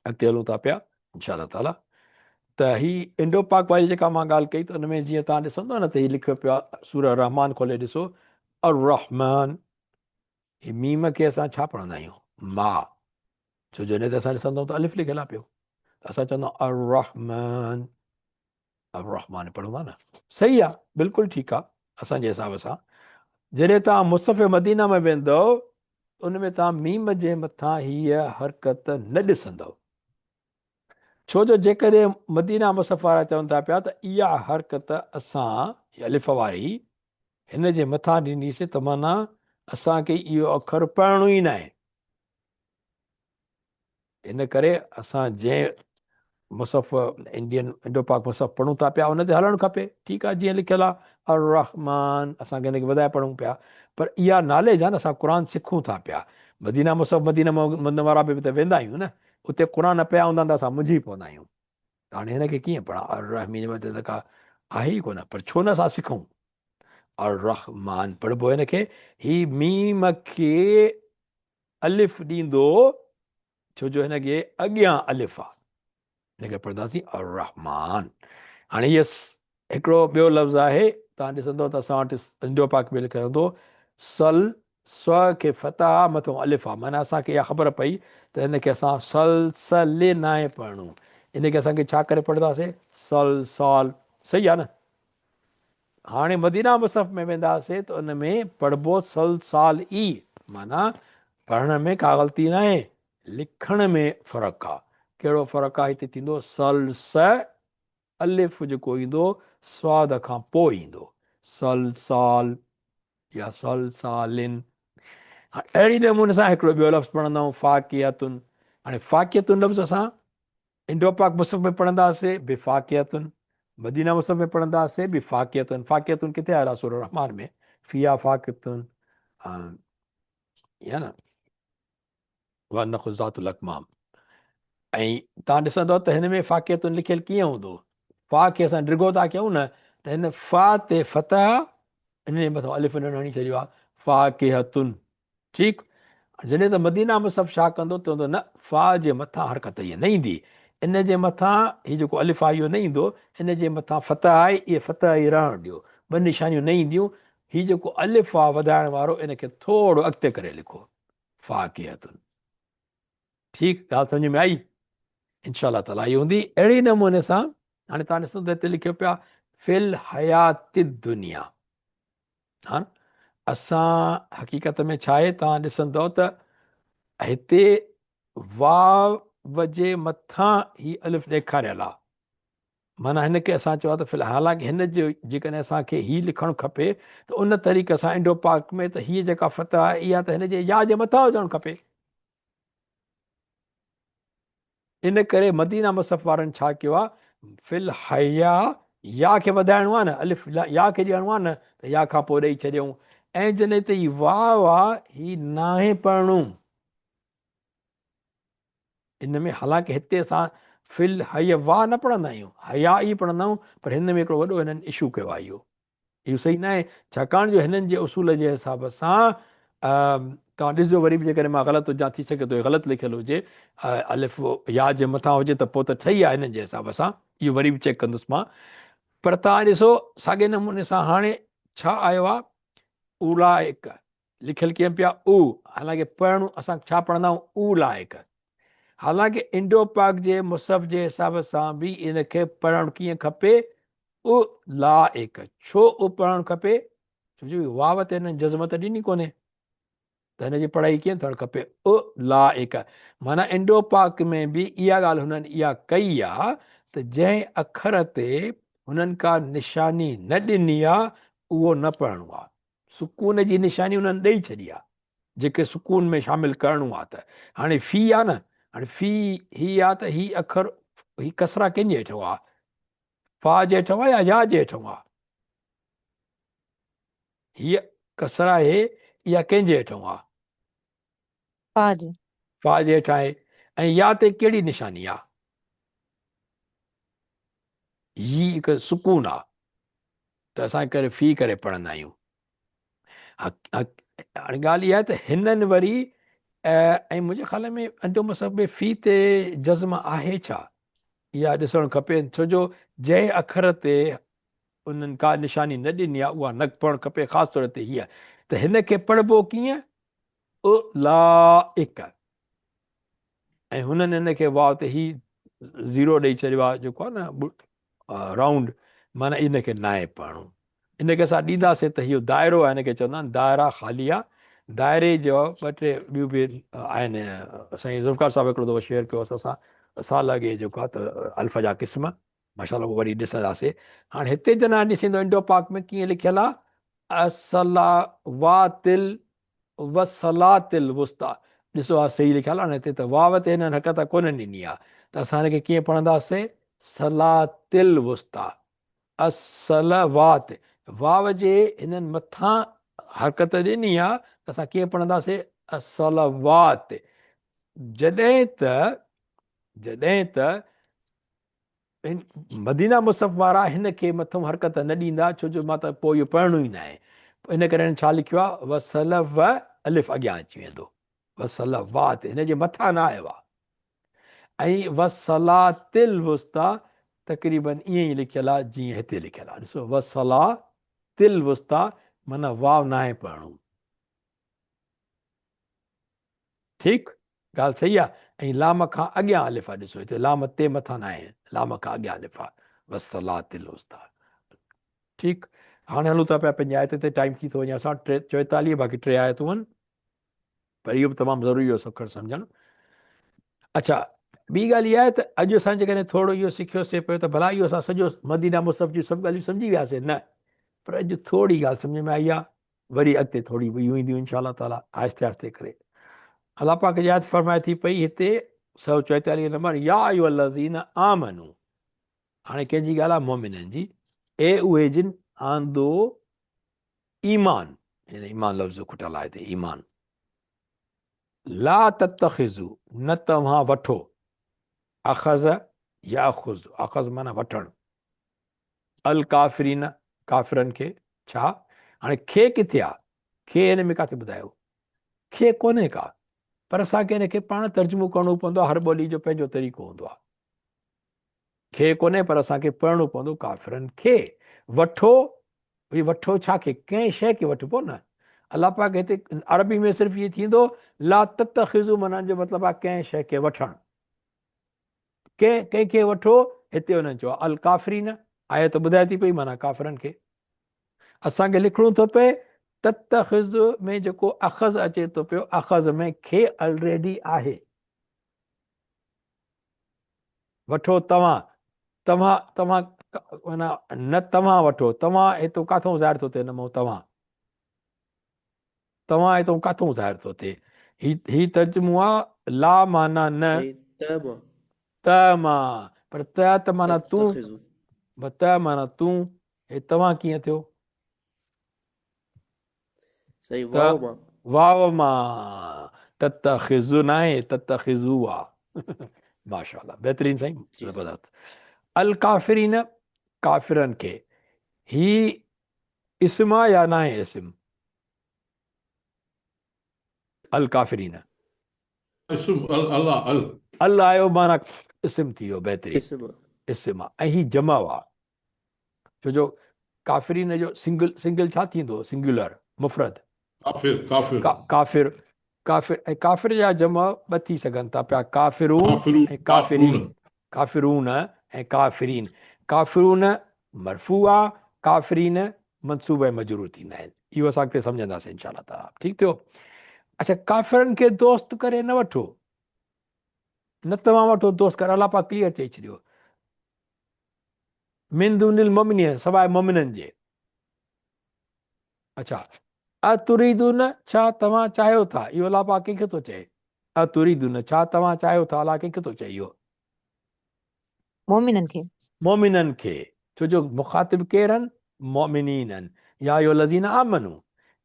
اڳتي هلون ٿا پيا انشاء الله تعالي. ته هي انڊو پاڪ واري جيڪا مان ڳالهه ڪئي ته ان ۾ جيئن تان ڏسندو نه ته هي لکيو پيو آهي سوره الرحمان کولي ڏسو الرحمان، هي ميم کي اسان ڇا پڙهندا آهيون؟ ما، ڇو جو هن تي اسان ڏسندو ته الف لکيل آهي پيو، اسان چوندا الرحمان، الرحمان پڙهون ٿا نه، صحيح آ، بلڪل ٺيڪ آ اسان جي حساب سان. جڏهن توهان مصحف مدينه ۾ ويندؤ ان ۾ توهان ميم جي مٿان هيء حرڪت نه ڏسندؤ، ڇو جو جيڪڏهن مدينه مصحف وارا چون ٿا پيا ته اها حرڪت اسان الف واري هن جي مٿان ڏنيسي ته معنيٰ اسان کي اهو اکر پڙهڻو ئي ناهي. ان ڪري اسان جنهن مصحف انڊين انڊو پاڪ مصحف پڙهون ٿا پيا ان تي هلڻ کپي. ٺيڪ آهي جيئن لکيل آهي الرحمان، اسان کي هن کي وڌائي پڙهون پيا، پر اها ناليج آهي نه، اسان قرآن سکون ٿا پيا. مدينه مصحف مدينه منورا به ته ويندا آهيون نه، اتي قرآن نه پيا هوندا آهن ته اسان منجهي پوندا آهيون ته هاڻي هن کي ڪيئن پڙهان، الرحمين ۾ ته ڪا آهي ئي ڪونه، پر ڇو نه اسان سکون الرحمان پڙهبو هن کي، هي ميم کي الف ڏيندو ڇو جو هن کي اڳيان الف آ، هن کي پڙهنداسين الرحمان. هاڻي هي هڪڙو ٻيو لفظ آهي، توهان ڏسندو ته اسان وٽ انڊو پاڪ ۾ لکيل هوندو سل، س کي فتح آ مٿو الف آ، معنيٰ اسان کي اها خبر پئي ته هن کي اسان سل سل ناهي پڙهڻو، ان کي اسان کي ڇا ڪري پڙهنداسين سل سال، صحيح آ نه. هاڻي مدينه مصحف ۾ وينداسين ته ان ۾ پڙهبو سلسال ئي، معنيٰ پڙهڻ ۾ ڪا غلطي ناهي، لکڻ ۾ فرق آ. ڪهڙو فرق آ؟ هتي ٿيندو سلس، الف جيڪو ايندو صاد کان پوء ايندو، سلسال يا سلسالين. هاڻي اهڙي نموني سان هڪڙو ٻيو لفظ پڙهندا آهيون فاڪهتن. هاڻي فاڪهتن لفظ اسان انڊو پاڪ مصحف ۾ پڙهنداسين به فاڪهتن، مدينه مصحف ۾ پڙهنداسين به فاڪهتن. فاڪهتن ڪٿي آيل آهي؟ سوره الرحمان ۾ فيها فاڪهتن يا نه والنخل ذات الاڪمام. ۽ تان ڏسندو ته هن ۾ فاڪهتن لکيل ڪيئن هوندو؟ فا کي اسان ڊگهو ٿا ڪيون نه ته هن فا تي فتح ان جي مٿان الف نه هڻي ڇڏيو آهي فاڪهتن. ٺيڪ، جڏهن ته مدينه مصحف ڇا ڪندو چوندو نه فا جي مٿان حرڪت هيء نه ايندي، ان جي مٿان هي جيڪو الف آهي اهو نه ايندو، ان جي مٿان فتح آهي اهي فتح ئي رهڻ ڏيو، ٻه نشانيون نه اينديون، هي جيڪو الف آهي وڌائڻ وارو ان کي ٿورو اڳتي ڪري لکو فاڪهة. ٺيڪ، ڳالهه سمجهه ۾ آئي؟ انشاء الله تعالي آئي هوندي. اهڙي نموني سان هاڻي توهان ڏسو ته هتي لکيو پيو آهي في الحيات الدنيا. هاڻ اسان حقيقت ۾ ڇا آهي توهان ڏسندؤ ته هتي واو جي مٿان هي الف ڏيکاريل آهي، معنيٰ هن کي اسان چيو آهي ته في الحال حالانڪه هن جو جيڪڏهن اسان کي هي لکڻ کپي ته ان طريقي سان انڊو پاڪ ۾ ته هيء جيڪا فتح آهي اها ته هن جي يا جي مٿان هجڻ کپي. ان ڪري مدينه مصحف وارن ڇا ڪيو آهي، في الحيا يا کي وڌائڻو آهي نه، الف يا کي ڏيڻو آهي نه ته يا کان پوء ڏئي ڇڏيائون ۽ جڏهن هتي هي واو آهي هي ناهي پڙهڻو ان ۾، حالانڪه هتي اسان في الحيا وا نه پڙهندا آهيون، حيا ئي پڙهندا آهيون، پر هن ۾ هڪڙو وڏو هنن اشو ڪيو آهي اهو. اهو صحيح ناهي، ڇاڪاڻ جو هنن جي اصول جي حساب سان توهان ڏسجو وري به جيڪڏهن مان غلط هجان ٿي سگهي ٿو غلط لکيل هجي الف يا جي مٿان هجي ته پوء ته صحيح آهي هنن جي حساب سان، اهو وري به چيڪ ڪندس مان، پر توهان ڏسو ساڳي نموني سان هاڻي ڇا آيو آهي اولائڪ لکيل ڪيئن پيا او، حالانڪه پڙهڻ اسان ڇا پڙهندا آهيون اولائڪ. حالانڪه انڊو پاڪ جي مصحف جي حساب سان به ان کي پڙهڻ ڪيئن کپي؟ ا لا ايڪ. ڇو ا پڙهڻ کپي؟ ڇو جو واو تي هنن جزم ته ڏني ڪونهي ته هن جي پڙهائي ڪيئن ٿيڻ کپي؟ ا لا ايڪ. معنيٰ انڊو پاڪ ۾ به اها ڳالهه هنن اها ڪئي آ ته جنهن اکر تي هنن ڪا نشاني نه ڏني آ اهو نه پڙهڻو آ. سڪون جي نشاني انهن ڏئي ڇڏي آ جيڪي سڪون ۾ شامل ڪرڻو آ ته هاڻي في آ نه هاڻي في هي آ ته هي اکر هي ڪسرا ڪنهن جي هيٺون آ فا جي هيٺون آ يا يا جي هيٺون آ هي ڪسرا آهي اها ڪنهن جي هيٺون آ
فا جي
فا جي هيٺان آهي ۽ يا تي ڪهڙي نشاني آ هي هڪ سڪون آ ته اسان ڪري في ڪري پڙهندا آهيون. هاڻي ڳالهه اها آهي ته هنن وري ۽ منهنجي خيال ۾ انڊو مصحف ۾ في تي جزم آهي ڇا؟ اها ڏسڻ کپي ڇو جو جنهن اکر تي انهن ڪا نشاني نه ڏني آهي اها نه پڙهڻ کپي خاص طور تي هيء ته هن کي پڙهبو ڪيئن؟ اولئک ۽ هنن هن کي واو تي هي زيرو ڏئي ڇڏيو آهي جيڪو آهي نه رائونڊ معنيٰ ان کي ناهي پڙهڻو ان کي اسان ڏينداسين ته هيو دائرو آهي ان کي چوندا آهن دائرا خالي آهي دائري جو ٻه ٽي ٻيون به آهن سائين ذوالفقار صاحب هڪڙو دفعو شيئر ڪيو اسان سان سال اڳي جيڪو آهي ته الف جا قسم ماشاء الله وري ڏسنداسين هاڻي هتي جڏهن ڏسندو انڊو پاڪ ۾ ڪيئن لکيل آهي الصلوات والصلاة الوسطيٰ ڏسو ها صحيح لکيل آهي نه هتي ته واو تي هنن حرڪت ڪونه ڏني آهي ته اسان هن کي ڪيئن پڙهنداسين صلاة الوسطيٰ الصلوات واو جي هنن مٿان حرڪت ڏني آهي ته اسان ڪيئن پڙهنداسين الصلوات جڏهن ته جڏهن ته مدينه مصحف وارا هن کي مٿئون حرڪت نه ڏيندا ڇو جو مان ته پوء اهو پڙهڻو ئي ناهي ان ڪري هن ڇا لکيو آهي وصل و الف اڳيان اچي ويندو وصل وات هن جي مٿان نه آيو آهي ۽ وصلات الوسطيٰ تقريبا ائين ئي لکيل آهي جيئن هتي لکيل آهي ڏسو وصلات الوسطيٰ معنيٰ واو ناهي پڙهڻو ٺيڪ ڳالهه صحيح آ ۽ لام کان اڳيان الف آ ڏسو هتي لام تي مٿان ناهي لام کان اڳيان الف آ والصلاة الوسطيٰ ٺيڪ هاڻي هلون ٿا پيا پنهنجي آيت تي ٽائيم ٿي ٿو وڃي اسان ٽي 44 باقي ٽي آيتون آهن پر اهو به تمام ضروري هو سکڻ سمجهڻ اچھا ٻي ڳالهه اها آهي ته اڄ اسان جيڪڏهن ٿورو اهو سکيوسي پيو ته ڀلا اهو اسان سڄو مدينه مصحف جون سڀ ڳالهيون سمجهي وياسي نه پر اڄ ٿوري ڳالهه سمجهه ۾ آئي آهي وري اڳتي ٿوري ٻيون اينديون انشاء الله تعالي آهستي آهستي ڪري الله پاڪ جي آيت فرمائي ٿي پئي هتي 144 نمبر يا ايها الذين آمنو هاڻي ڪنهن جي ڳالهه آهي مؤمنن جي اي اهي جن آندو ايمان يعني ايمان لفظ کٽل آهي هتي ايمان لا تتخذو نه توهان وٺو اخذ ياخذ اخذ معنی وٺڻ الڪافرين، ڪافرن کي، ڇا؟ هاڻي کي ڪٿي آ؟ کي هن ۾ ڪاٿي ٻڌايو؟ کي ڪونهي ڪا. پر اسان کي هن کي پاڻ ترجمو ڪرڻو پوندو آ، هر ٻولي جو پنهنجو طريقو هوندو آ. کي ڪونهي پر اسان کي پڙهڻو پوندو ڪافرن کي. وٺو، ڀئي وٺو ڇا کي؟ ڪنهن شيء کي وٺبو نه. الله پاڪ هتي عربي ۾ صرف اهي ٿيندو لا تتخذو معنيٰ جو مطلب آ ڪنهن شيء کي وٺڻ. ڪنهن ڪنهن کي وٺو، هتي انهن چيو الڪافرين، آيت ٻڌائي ٿي پئي معنيٰ ڪافرن کي. اسان کي لکڻو ٿو پئي تتخذ ۾ جيڪو اخذ اچي ٿو پيو اخذ ۾ کي الريڊي آهي. وٺو توهان، توهان، توهان معنيٰ نه توهان وٺو، توهان هتو ڪاٿئون ظاهر ٿو ٿئي نه مون توهان. توهان هتون ڪاٿئون ظاهر ٿو ٿئي؟ هي هي ترجمو آ لا معنيٰ نه.
۽ ته مان.
ته مان پر ته ته معنيٰ تون.
تتخذو.
به ته معنيٰ تون هي توهان ڪيئن ٿيو؟
سائين
ته
واو مان.
واو مان تتخذ ناهي تتخذو آ. ماشاء الله بهترين سائين
جي سائين.
زبردست. الڪافرين ڪافرن کي هي اسم آ يا ناهي اسم؟ الڪافرين.
اسم ال الله ال.
ال آيو معنيٰ اسم ٿي ويو بهترين.
اسم آ.
اسم آ ۽ هي جمع آ ڇو جو ڪافرين جو سنگل سنگل ڇا ٿيندو سنگيولر مفرد.
ڪافر ڪافر.
ڪافر ڪافر ۽ ڪافر جا جمع ٻه ٿي سگهن ٿا پيا ڪافرون ۽ ڪافرين. ڪافرون ۽ ڪافرين. ڪافرون مرفوع آ، ڪافرين منصوب ۽ مجرور ٿيندا آهن. اهو اسان اڳتي سمجهنداسين انشاء الله تعاليٰ. ٺيڪ ٿيو. اڇا ڪافرن کي دوست ڪري نه وٺو. نه توهان وٺو دوست ڪري الله پاڪ ڪليئر چئي ڇڏيو. من دون المؤمنين سواء مؤمنن جي. اڇا اتريدون ڇا توهان چاهيو ٿا اهو الله پاڪ ڪنهن کي ٿو چئي اتريدون ڇا توهان چاهيو ٿا الله ڪنهن کي ٿو چئي اهو
مؤمنن کي
مؤمنن کي ڇو جو مخاطب ڪير آهن مؤمنين آهن يا ايها الذين آمنو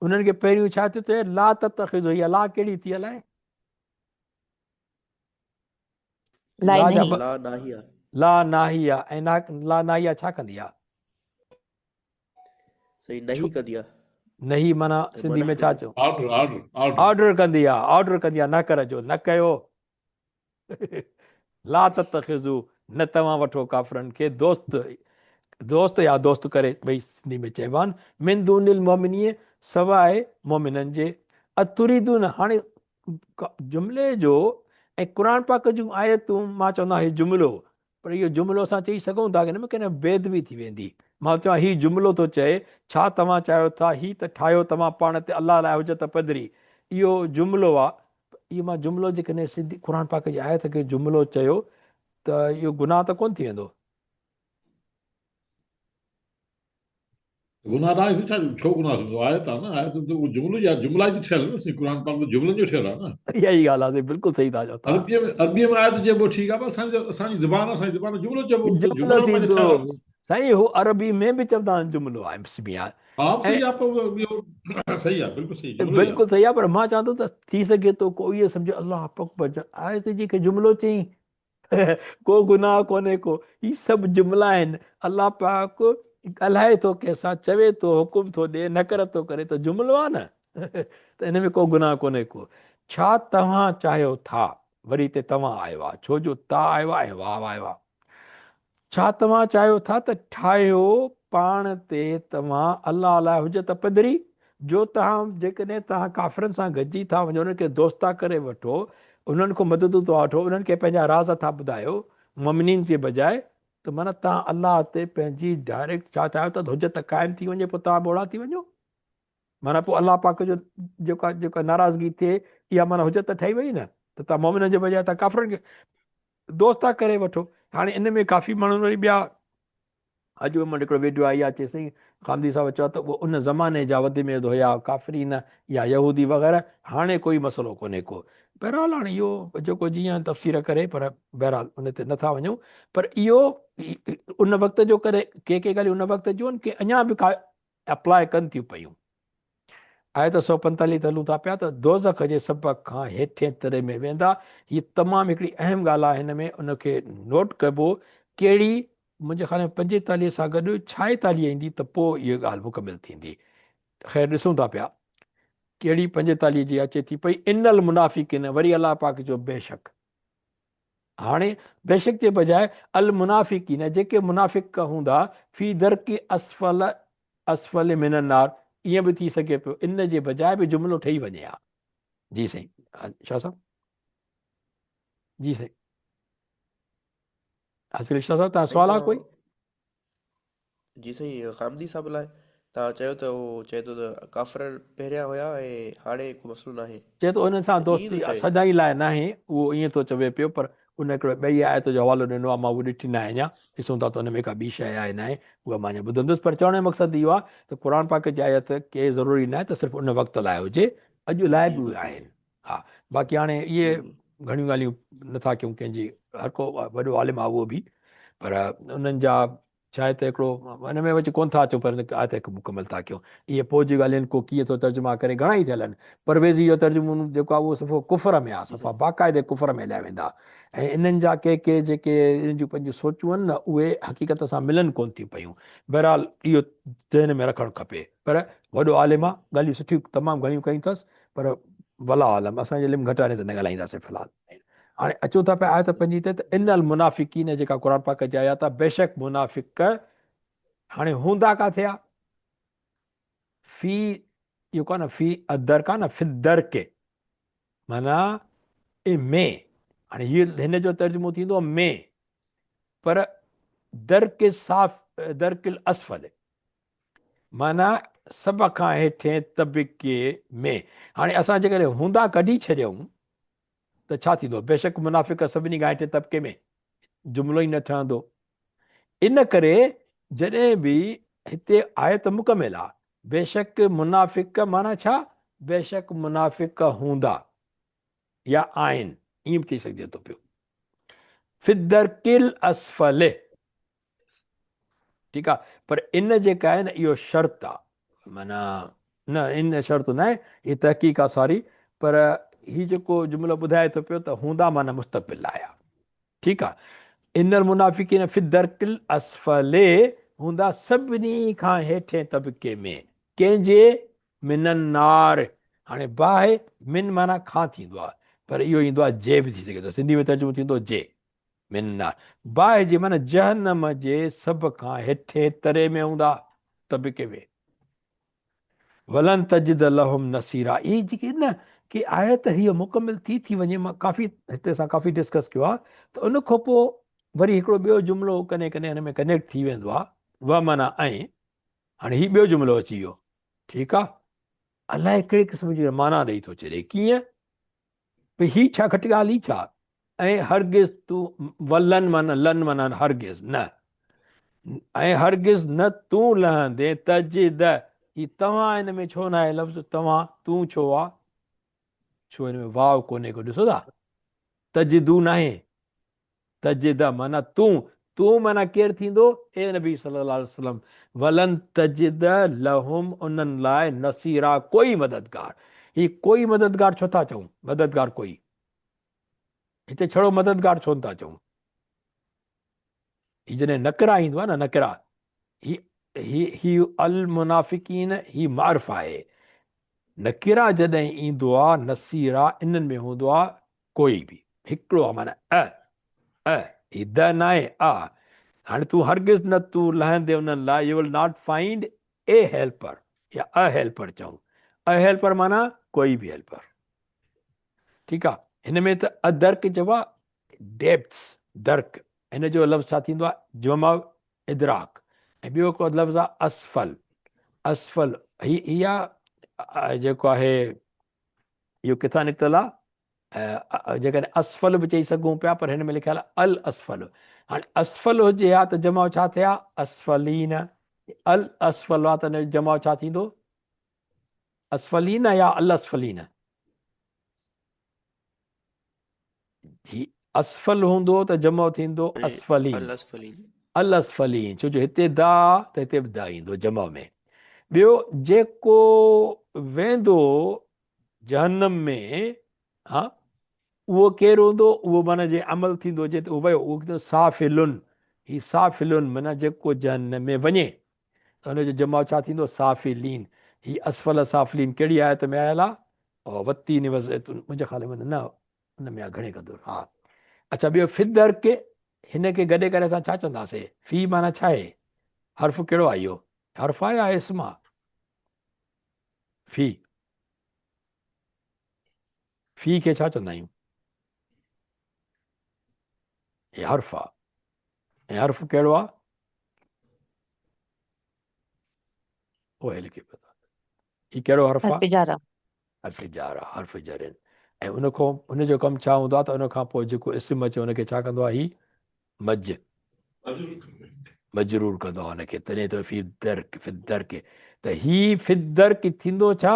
انهن کي پهريون ڇا ٿيو ته لا تتخذو هي لا ڪهڙي ٿي الائي
لا ناهي
لا ناهيه
لا ناهيه ۽ لا ناهيه ڇا ڪندي آهي
صحيح نهي ڪندي آ.
نهي معنيٰ سنڌي ۾ ڇا چئون؟
Order order order.
آرڊر ڪندي آ آرڊر ڪندي آ نه ڪر جو نه ڪيو. لا تتخذو نه توهان وٺو ڪافرن کي دوست دوست يا دوست ڪري ٻئي سنڌي ۾ چئبا آهن من دون المؤمنين سواء مؤمنن جي اتريدون هاڻي جملي جو ۽ قرآن پاڪ جون آيتون مان چوندو آهيان هي جملو پر اهو جملو اسان چئي سگهون ٿا ڪه هن ۾ ڪنهن بي ادبي ٿي ويندي. مان چوان هي جملو ٿو چئي، ڇا توهان چاهيو ٿا هي ته ٺاهيو توهان پاڻ تي الله لاء حجت پڌري. اهو جملو آ. اهو مان جملو جيڪڏهن سنڌي قرآن پاڪ جي آيت کي جملو چيو ته اهو گناهه ته ڪونه ٿي ويندو.
گناهه ناهي ڇا ڇو گناهه ٿيندو آيت آ نه آيت ته اهو جملو يا جملا ئي ٺهيل نه سائين قرآن پاڪ ته جملن جو ٺهيل آ نه.
اها ئي ڳالهه آ سائين بلڪل صحيح ٿا چئو توهان.
عربي ۾ عربي ۾ آيت چئبو ٺيڪ آ پر اسان جي اسان جي زبان اسان جي زبان جملو چئبو
جملو
جملو پنهنجو
ٿيندو
ٺهيل آ.
سائين هو عربي ۾ به چوندا آهن جملو آهي بسمي آ.
ها صحيح آ پر اهو صحيح آ بلڪل صحيح جملو ئي آ.
بلڪل صحيح آ پر مان چوان ٿو ته ٿي سگهي ٿو ڪو اهو سمجهي الله اڪبر آيت جي کي جملو چئين ڪو گناهه ڪونهي ڪو هي سڀ جملا آهن الله پاڪ ڳالهائي ٿو ڪنهن سان چوي ٿو حڪم ٿو ڏي نڪر ٿو ڪري ته جملو آهي نه ته ان ۾ ڪو گناهه ڪونهي ڪو ڇا توهان چاهيو ٿا وري هتي توهان آيو آهي ڇو جو تا آيو آهي ۽ واو آيو آهي ڇا توهان چاهيو ٿا ته ٺاهيو پاڻ تي توهان الله لاء حجت پڌري، جو توهان جيڪڏهن توهان ڪافرن سان گڏجي ٿا وڃو انهن کي دوست ٿا ڪري وٺو، انهن کان مددون ٿا وٺو، انهن کي پنهنجا راز ٿا ٻڌايو مؤمنين جي بجاء ته معنيٰ توهان الله تي پنهنجي ڊائريڪٽ ڇا چاهيو ٿا ته حجت قائم ٿي وڃي پوء توهان ٻوڙا ٿي وڃو؟ معنيٰ پوء الله پاڪ جو جيڪا جيڪا ناراضگي ٿئي اها معنيٰ حجت ته ٺهي وئي نه ته توهان مؤمنن جي بجاء توهان ڪافرن کي دوست ٿا ڪري وٺو. هاڻي ان ۾ ڪافي ماڻهن وري ٻيا اڄ به مون وٽ هڪڙو ويڊيو آئي آهي چي سائين خامدي صاحب چيو ته اهو ان زماني جا وڌ ۾ وڌ هيا ڪافرين يا يهودي وغيره هاڻي ڪوئي مسئلو ڪونهي ڪو بهرحال هاڻي اهو جيڪو جيئن تفسير ڪري پر بهرحال ان تي نٿا وڃون پر اهو ان وقت جو ڪري ڪي ڪي ڳالهيون ان وقت جون ڪي اڃا به ڪا اپلاء ڪن ٿيون پيون. آيت 145 تي هلون ٿا پيا ته دوزخ جي سڀ کان هيٺين تري ۾ ويندا. هي تمام هڪڙي اهم ڳالهه آهي هن ۾ ان کي نوٽ ڪبو ڪهڙي منهنجي خيال ۾ 45 سان گڏ 46 ايندي ته پوء اها ڳالهه مڪمل ٿيندي. خير ڏسون ٿا پيا ڪهڙي 45 جي اچي ٿي پئي ان المنافقين وري الله پاڪ جو بيشڪ هاڻي بيشڪ جي بجاء المنافقين جيڪي منافق هوندا في درڪ اسفل اسفل من النار ائين به ٿي سگهي پيو ان جي بجاء به جملو ٺهي وڃي ها. جي سائين شاهه صاحب جي سائين حاصل شاهه صاحب تان سوال آ ڪوئي؟
جي سائين غامدي صاحب لاء توهان چيو ته هو چئي ٿو ته ڪافر پهريان هيا ۽ هاڻي ڪو مسئلو ناهي.
چئي ٿو انهن سان
ته ائين
دوستي
ٿو چئي.
سدائين لاء ناهي اهو ائين ٿو چوي پيو پر ان هڪڙو ٻئي آيت جو حوالو ڏنو آهي مان اهو ڏٺي ناهي اڃا ڏسون ٿا ته ان ۾ ڪا ٻي شيء آهي ناهي اها مان اڃا ٻڌندس پر چوڻ جو مقصد اهو آهي ته قرآن پاڪ جي آيت ڪي ضروري ناهي ته صرف ان وقت لاء هجي اڄ لاء
جي
به اهي
بلڪل
آهن
صحيح.
ها باقي هاڻي اهي
جي جي.
گهڻيون ڳالهيون نٿا ڪيون ڪنهن جي هر ڪو وڏو عالم آهي اهو به پر انهن جا ڇا آهي ته هڪڙو ان ۾ وچ ڪونه ٿا اچون پر آيت هڪ مڪمل ٿا ڪيون. اهي پوء جي ڳالهيون آهن ڪو ڪيئن ٿو ترجما ڪري گهڻا ئي ٿيل آهن. پرويزي جو ترجمو جيڪو آهي اهو صفو ڪفر ۾ آهي صفا باقاعدي ڪفر ۾ هليا ويندا ۽ انهن جا ڪي ڪي جيڪي انهن جون پنهنجون سوچون آهن نه اهي حقيقت سان ملن ڪونه ٿيون پيون. بهرحال اهو ذهن ۾ رکڻ کپي. پر وڏو عالم آهي ڳالهيون سٺيون تمام گهڻيون ڪيون اٿس پر والله اعلم اسان جو علم گهٽ آهي ته نه ڳالهائينداسين في الحال. هاڻي اچون ٿا پيا آيت پنجين تي ته ان المنافقين جيڪا قرآن پاڪ جي آيات آهي بيشڪ منافق هاڻي هوندا ڪاٿي آ في اهو ڪانه في الدر ڪانه في الدرڪ معنيٰ اي ۾ هاڻي هي هن جو ترجمو ٿيندو ۾ پر درڪ صاف درڪ الاسفل معنيٰ سڀ کان هيٺين طبقي ۾. هاڻي اسان جيڪڏهن هوندا ڪڍي ڇڏيون ته ڇا ٿيندو؟ بيشڪ منافق سڀني کان هيٺين طبقي ۾، جملو ئي نه ٺهندو. ان ڪري جڏهن به هتي آيت مڪمل آ، بيشڪ منافق معنيٰ ڇا؟ بيشڪ منافق هوندا يا آهن، ائين به چئي سگهجي ٿو پيو. في الدرڪ الاسفل، ٺيڪ آ، پر ان جيڪا آهي نه اهو شرط آ، معنيٰ نه ان شرط نه آهي، هي تحقيق آ ساري، پر هي جيڪو جملو ٻڌائي ٿو پيو ته هوندا معنيٰ مستقبل لاء آ، ٺيڪ آ، ان المنافقين في الدرڪ الاسفل هوندا سڀني کان هيٺين طبقي ۾، ڪنهن جي؟ من النار، هاڻي باهه من معنيٰ کان ٿيندو آ، پر اهو ايندو آ جي به ٿي سگهي ٿو، سنڌي ۾ ترجمو ٿيندو جي. من النار، باهه جي معنيٰ جهنم جي سڀ کان هيٺين تري ۾ هوندا، طبقي ۾. ولن تجد لهم نصيرا، اهي جيڪي نه ڪي آيت هيء مڪمل ٿي ٿي وڃي، مان ڪافي هتي اسان ڪافي ڊسڪس ڪيو آهي ته ان کان پوء وري هڪڙو ٻيو جملو ڪڏهن ڪڏهن هن ۾ ڪنيڪٽ ٿي ويندو آهي، و معنيٰ ۽ هاڻي هي ٻيو جملو اچي ويو، ٺيڪ آهي، الائي ڪهڙي قسم جي معنيٰ ڏئي ٿو ڇڏي، ڪيئن؟ ڀئي هي ڇا گهٽ ڳالهه ئي ڇا؟ ۽ هرگز تون ولن معنيٰ لن معنيٰ هرگز نه ۽ هرگز نه تون لهندين تجد هي توهان ان ۾ ڇو ناهي لفظ توهان تون ڇو آ ڇو ان ۾ واو ڪونهي ڪو ڏسو ٿا تجدو ناهي تجد معنيٰ تون، تون معنيٰ ڪير ٿيندو؟ اي نبي صلّي الله عليه وسلّم، ولن تجد لهم انهن لاء نصيرا ڪوئي مددگار. هي ڪوئي مددگار ڇو ٿا چئون؟ مددگار ڪوئي. هتي ڇڙو مددگار ڇو نٿا چئون؟ هي جڏهن نڪرا ايندو آهي نه نڪرا، هي هي هي المنافقين هي معرف آهي. نڪرا جڏهن ايندو آهي نصيرا انهن ۾ هوندو آهي ڪوئي به هڪڙو آ معنيٰ ا، ا، هي د ناهي آ. هاڻي تون هرگز نه تون لهندين انهن لاء you will not find a helper يا ا هيلپر چئون. ا هيلپر معنيٰ ڪوئي به هيلپر. ٺيڪ آ. هن ۾ ته ادرڪ چئبو آ ڊيپٿس درڪ. هن جو لفظ ڇا ٿيندو آ جمع ادراڪ ۽ ٻيو هڪ لفظ آ اسفل. اسفل هي هي آ جيڪو آهي اهو ڪٿان نڪتل آ؟ جيڪڏهن اسفل به چئي سگهون پيا پر هن ۾ لکيل آهي الاسفل. هاڻي اسفل هجي ها ته جمع ڇا ٿئي ها؟ اسفلين. الاسفل آ ته ان جو جمع ڇا ٿيندو؟ اسفلين يا الاسفلين؟ جي اسفل هوندو ته جمع ٿيندو اسفلين.
الاسفلين.
الاسفلين ڇو جو هتي دا ته هتي به دا ايندو جمع ۾. ٻيو جيڪو ويندو جهنم ۾ ها اهو ڪير هوندو اهو معنيٰ جي عمل ٿيندو هجي ته اهو ويو اهو ٿيندو سافلن هي سافلن معنيٰ جيڪو جهنم ۾ وڃي ته ان جو جمع ڇا ٿيندو سافلين هي اسفل سافلين ڪهڙي آيت ۾ آيل آ وتين وزيتون منهنجي خيال ۾ نه ان ۾ آ گهڻي قدر ها اڇا ٻيو في الدرڪ هن کي گڏي ڪري اسان ڇا چونداسي في معنيٰ ڇا آهي حرف ڪهڙو آ اهو حرف آ يا اسم آ في في کي ڇا چوندا آهيون؟ هي حرف آ ۽ حرف ڪهڙو آ؟ او هي لکي پيو هي ڪهڙو حرف آ؟
حرف جار آ.
حرف جار آ، حرف جرين. ۽ ان کان ان جو ڪم ڇا هوندو آ ته ان کان پوء جيڪو اسم اچي ان کي ڇا ڪندو آ هي مج مجرور ڪندو آهي ان کي تڏهن ته في الدرڪ في الدرڪ ته هي في الدرڪ ٿيندو ڇا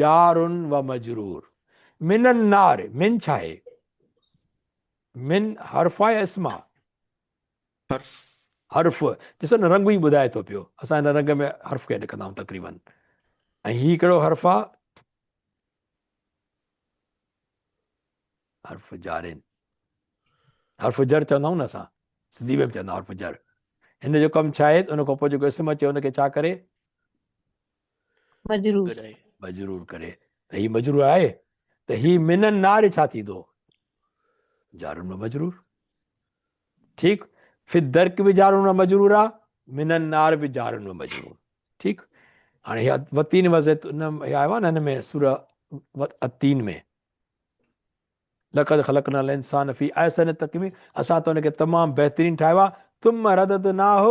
جار و مجرور من النار من ڇا آهي من حرف آهي اسم آهي
حرف
حرف ڏسو نه رنگ ئي ٻڌائي ٿو پيو اسان هن رنگ ۾ حرف کي لکندا آهيون تقريبن ۽ هي ڪهڙو حرف آهي حرف جارين حرف جر چوندا آهيون نه اسان سنڌي ۾ به چوندا حرف جر هن جو ڪم ڇا آهي ان کان پوء جيڪو اسم اچي ان کي ڇا ڪري
مجرور
مجرور ڪري ته هي مجرور آهي ته هي من النار ڇا ٿيندو جار و مجرور ٺيڪ في الدرڪ به جار و مجرور آ من النار به جار و مجرور ٺيڪ هاڻي هي وتين وزيتون هي آيو آهي نه هن ۾ سوره التين ۾ لقد خلقنا الانسان في احسن تقويم اسان ته ان کي تمام بهترين ٺاهيو آهي ثم رددناه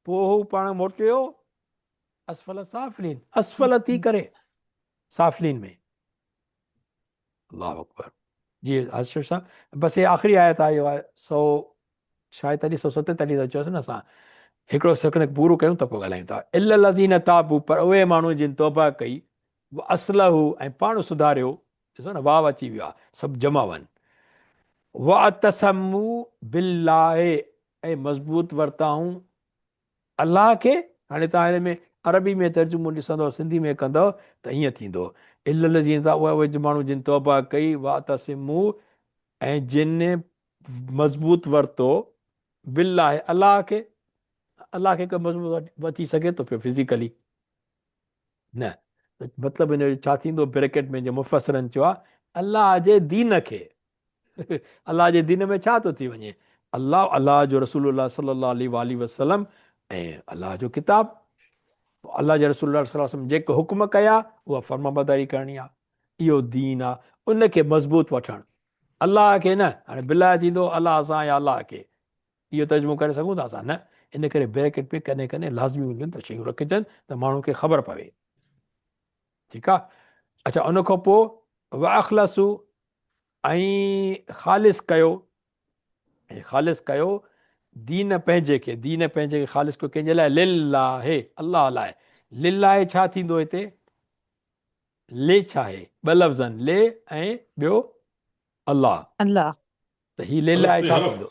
پوء هو پاڻ موٽيو اسفل سافلين اسفل ٿي ڪري سافلين ۾. الله اڪبر جي حضرت صاحب بس هي آخري آيت آهي اها سو شايد 147 ٿا چيوسين نه اسان هڪڙو سيڪنڊ پورو ڪيون ته پوء ڳالهايون ٿا الا الذين تابوا پر اهي ماڻهو جن توبه ڪئي واصلحوا ۽ پاڻ سڌاريو ڏسو نه واو اچي ويو آهي سڀ جمع ون واعتصموا بالله ۽ مضبوط ورتائون الله کي، هاڻي توهان هن ۾ عربي ۾ ترجمو ڏسندؤ سنڌي ۾ ڪندؤ ته ائين ٿيندو، الا الذين تابوا اهي ماڻهو جن توبه ڪئي، واعتصموا ۽ جن مضبوط ورتو، بالله الله کي، الله کي ڪو مضبوط وٺي سگهي ٿو پيو فزيڪلي؟ نه، مطلب ان جو ڇا ٿيندو بريڪيٽ ۾ جي مفسرن چيو آهي الله جي دين کي، الله جي دين ۾ ڇا ٿو ٿي وڃي؟ الله، الله جو رسول الله صلي الله عليه واٰله وسلم ۽ الله جو ڪتاب. الله جي رسول الله صلي الله عليه وسلم جيڪي حڪم ڪيا اها فرمانبرداري ڪرڻي آ. اهو دين آ. ان کي مضبوط وٺڻ. الله کي نه، هاڻي بالله ٿيندو الله سان يا الله کي. اهو ترجمو ڪري سگهون ٿا اسان؟ نه. ان ڪري بريڪٽ ۾ ڪڏهن ڪڏهن لازمي هونديون آهن ته شيون رکجن ته ماڻهو کي خبر پوي. ٺيڪ آ. اڇا ان کان پوء واخلصوا ۽ خالص ڪيو ۽ خالص ڪيو دين پنهنجي کي دين پنهنجي کي خالص ڪيو ڪنهن جي لاء لله الله لاء لله ڇا ٿيندو هتي لي ڇا آهي ٻه لفظ آهن لي ۽ ٻيو الله
الله
ته هي لله ڇا ٿيندو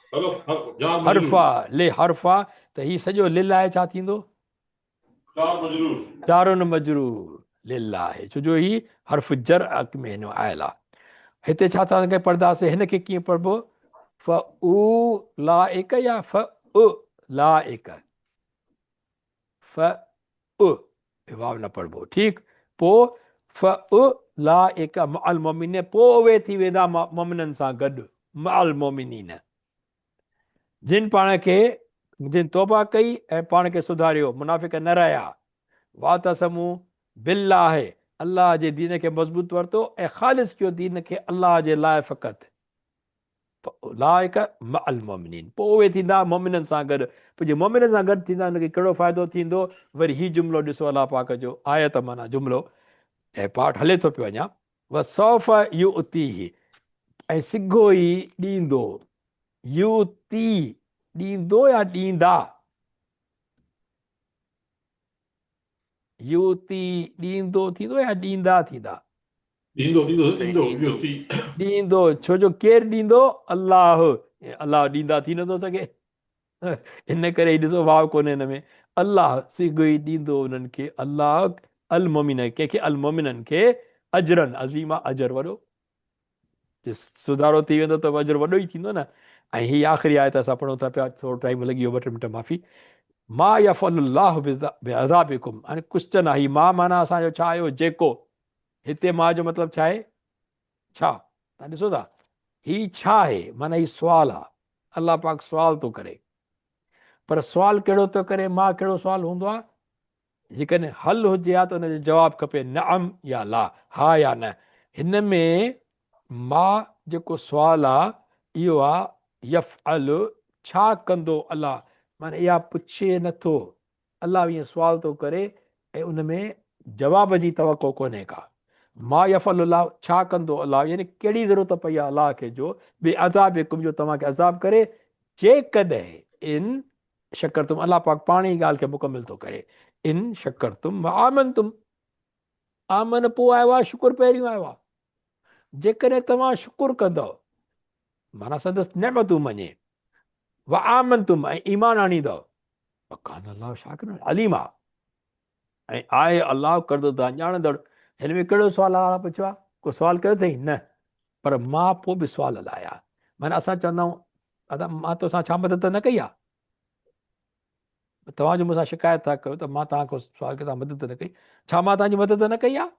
حرف آ لي حرف آ ته هي سڄو لله ڇا ٿيندو
جار مجرور.
جار مجرور لله ڇو جو هي حرف جر ۾ هن آيل آ. هتي ڇا ٿا ڪي پڙهنداسين هن کي ڪيئن پڙهبو ف او لا اڪ يا ف ا لا اڪ ف ا واو نه پڙهبو ٺيڪ پو ف ا لا اڪ مع المؤمنين پو اهي ٿي ويندا مؤمنن سان گڏ مع المؤمنين جن پاڻ کي جن توبه ڪئي ۽ پاڻ کي سڌاريو، منافق نه رهيا، واعتصموا بالله الله جي دين کي مضبوط ورتو ۽ خالص ڪيو دين کي الله جي لاء فقط، فاولئک مع المؤمنين پوء اهي ٿيندا مؤمنن سان گڏ، پوء جي مؤمنن سان گڏ ٿيندا انهن کي ڪهڙو فائدو ٿيندو، وري هي جملو ڏسو الله پاڪ جو آيت معنيٰ جملو ۽ پارٽ هلي ٿو پيو اڃا. وسوف يؤتيه ۽ سگهو ئي ڏيندو. يؤتي ڏيندو يا ڏيندا؟ يؤتي ڏيندو ٿيندو يا ڏيندا ٿيندا؟
ڏيندو ڏيندو ڏيندو يؤتي.
ڏيندو ڇو جو ڪير ڏيندو؟ الله. الله ڏيندا ٿي نٿو سگهي. ان ڪري هي ڏسو واو ڪونهي هن ۾ الله سگهو ئي ڏيندو انهن کي الله المؤمن ڪنهن کي المؤمنن کي اجرا عظيما اجر وڏو جي سڌارو ٿي ويندو ته اجر وڏو ئي ٿيندو نه ۽ هي آخري آيت اسان پڙهون ٿا پيا ٿورو ٽائيم لڳي ويو ٻه ٽي منٽ معافي ما يفعل الله بعذابكم هاڻي ڪوشچن آهي ما معنی اسان جو ڇا آيو جيڪو هتي ما جو مطلب ڇا آهي ڇا تان ڏسو ٿا هي ڇا آهي معنيٰ هي سوال آ الله پاڪ سوال ٿو ڪري پر سوال ڪهڙو ٿو ڪري مان ڪهڙو سوال هوندو آ جيڪڏهن حل هجي ها ته ان جو جواب کپي نعم يا لا ها يا نه هن ۾ ما جيڪو سوال آ اهو آ يفعل ڇا ڪندو الله معنيٰ اها پڇي نٿو الله ائين سوال ٿو ڪري ۽ ان ۾ جواب جي توقع ڪونهي ڪا. ما يفعل الله ڇا ڪندو الله يعني ڪهڙي ضرورت پئي آهي الله کي جو بعذابڪم جو توهان کي عذاب ڪري جيڪڏهن ان شڪرتم الله پاڪ پاڻ ئي ڳالهه کي مڪمل ٿو ڪري ان شڪرتم وآمنتم آمن پوء آيو آهي شڪر پهريون آيو آهي جيڪڏهن توهان شڪر ڪندؤ معنيٰ سندس نعمتون مڃي وآمنتم ۽ ايمان آڻيندؤ وڪان الله شاڪرا عليما ۽ آهي الله قدردان ڄاڻندڙ. هن ۾ ڪهڙو سوال الله پڇيو آهي؟ ڪو سوال ڪيو اٿئي؟ نه. پر مان پوء به سوال هلايا. معنيٰ اسان چوندا آهيون ادا مان توسان ڇا مدد نه ڪئي آهي؟ توهان جو مون سان شڪايت ٿا ڪيو ته مان توهان کان سوال ڪيو توهان مدد نه ڪئي. ڇا مان توهان جي مدد نه ڪئي آهي؟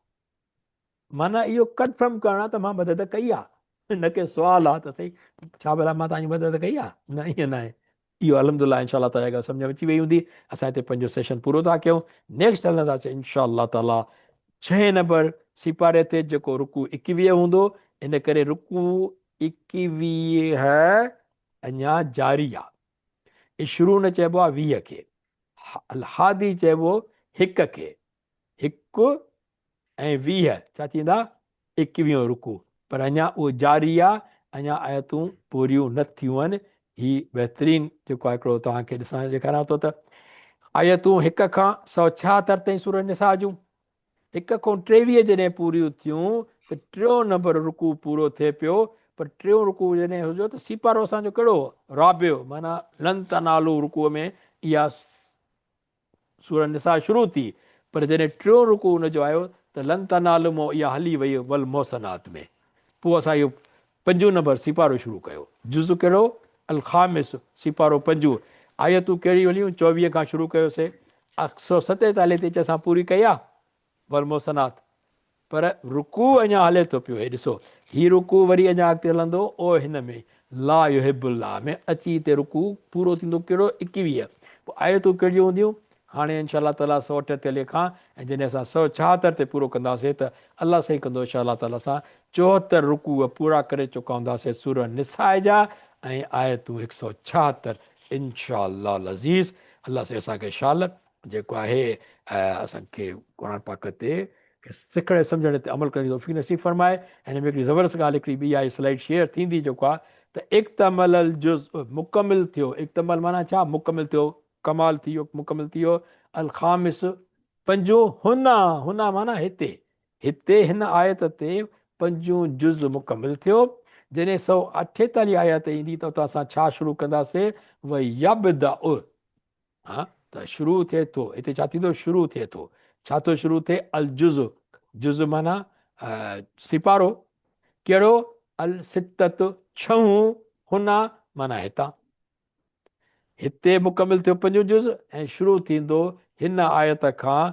معنيٰ اهو ڪنفرم ڪرڻ آهي ته مان مدد ڪئي آهي نه ڪي سوال آهي ته سائين ڇا ڀلا مان توهان جي مدد ڪئي آهي نه ائين ناهي اهو الحمد لله انشاء الله تعالي ڳالهه سمجھ ۾ اچي وئي هوندي اسان هتي پنهنجو سيشن پورو ٿا ڪيون نيڪسٽ هلنداسين انشاء الله تعالي ڇهين نمبر سيپاري تي جيڪو رڪوع 21 هوندو. ان ڪري رڪوع 21 اڃا جاري آ. عشرون چئبو آ 20 کي. الحادي چئبو هڪ کي. هڪ ۽ 20 ڇا ٿيندا؟ ايڪويهون رڪوع. پر اڃا اهو جاري آ، اڃا آيتون پوريون نه ٿيون آهن. هي بهترين جيڪو آهي هڪڙو توهان کي ڏسان ڏيکاريان ٿو ته آيتون هڪ کان 176 تائين سورة نساء جون هڪ کان 23 جڏهن پوريون ٿيون ته ٽيون نمبر رڪوع پورو ٿئي پيو. پر ٽيون رڪوع جڏهن هجو ته سيپارو اسان جو ڪهڙو هو؟ رابع، معنيٰ لن تنالو رڪوع ۾ اها سورة نساء شروع ٿي، پر جڏهن ٽيون رڪوع ان جو آيو ته لن تنالو مون اها هلي وئي والمحصنات ۾. پوء اسان اهو پنجون نمبر سيپارو شروع ڪيو. جز ڪهڙو؟ الخامس، سيپارو پنجون. آيتون ڪهڙيون هليون؟ 24 کان شروع ڪيوسي. 147 تي اچي اسان پوري ڪئي آ والمحصنات. پر رڪوع اڃا هلي ٿو پيو. هي ڏسو هي رڪوع وري اڃا اڳتي هلندو او هن ۾ لا يحب الله ۾ اچي هتي رڪوع پورو ٿيندو ڪهڙو 21. پوء آيتون ڪهڙيون هونديون هاڻي انشاء الله تعالي 148 کان ۽ جڏهن اسان 176 تي پورو ڪنداسين ته الله سائين ڪندو انشاء الله تعالي اسان 74 رڪوع پورا ڪري چڪا هونداسين سوره نساء جا ۽ آيتون 176 انشاء الله العزيز. الله سائين اسان کي شال جيڪو آهي اسان کي قرآن پاڪ تي سکڻ ۽ سمجهڻ تي عمل ڪرڻ جي توفيق نصيب فرمائي. ۽ هن ۾ هڪڙي زبردست ڳالهه هڪڙي ٻي آهي سلائيڊ شيئر ٿيندي جيڪو آهي ته اڪتمل الجزء مڪمل ٿيو. اڪتمل معنيٰ ڇا؟ مڪمل ٿيو، ڪمال ٿي ويو، مڪمل ٿي ويو. الخامس پنجون، هنا، هنا معنيٰ هتي، هتي هن آيت تي پنجون جز مڪمل ٿيو. جڏهن 148 آيت ايندي ته اتان اسان ڇا شروع ڪنداسين؟ ويبدأ، ها ته شروع ٿئي ٿو. هتي ڇا ٿيندو؟ شروع ٿئي ٿو. ڇا ٿو شروع ٿئي؟ الجز، جز معنيٰ سيپارو. ڪهڙو؟ الستة ڇهون، هنا معنيٰ هتان. هتي مڪمل ٿيو پنجون جز ۽ شروع ٿيندو هن آيت کان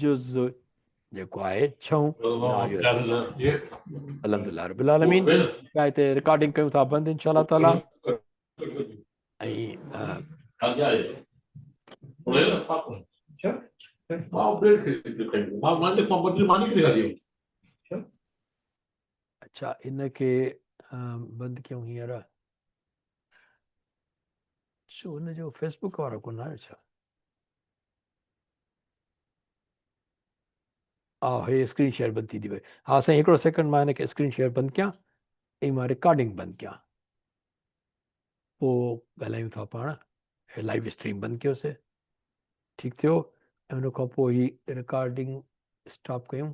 جز جيڪو آهي ڇهون. الحمدلله رب العالمين. هتي رڪارڊنگ ڪيون ٿا بند انشاء الله تعالي. ۽ اڇا ان کي بند ڪيون هينئر. ڇو هن جو فيسبوڪ وارو ڪونه آيو ڇا؟ آ هي اسڪرين شيئر بند ٿي ٿي وئي. ها سائين هڪڙو سيڪنڊ مان هن کي اسڪرين شيئر بند ڪيان ۽ مان رڪارڊنگ بند ڪيان پوء ڳالهايون ٿا پاڻ. هي لائيو اسٽريم بند ڪيوسي، ٺيڪ ٿيو. ۽ ان کان پوء هي رڪارڊنگ اسٽاپ ڪيون.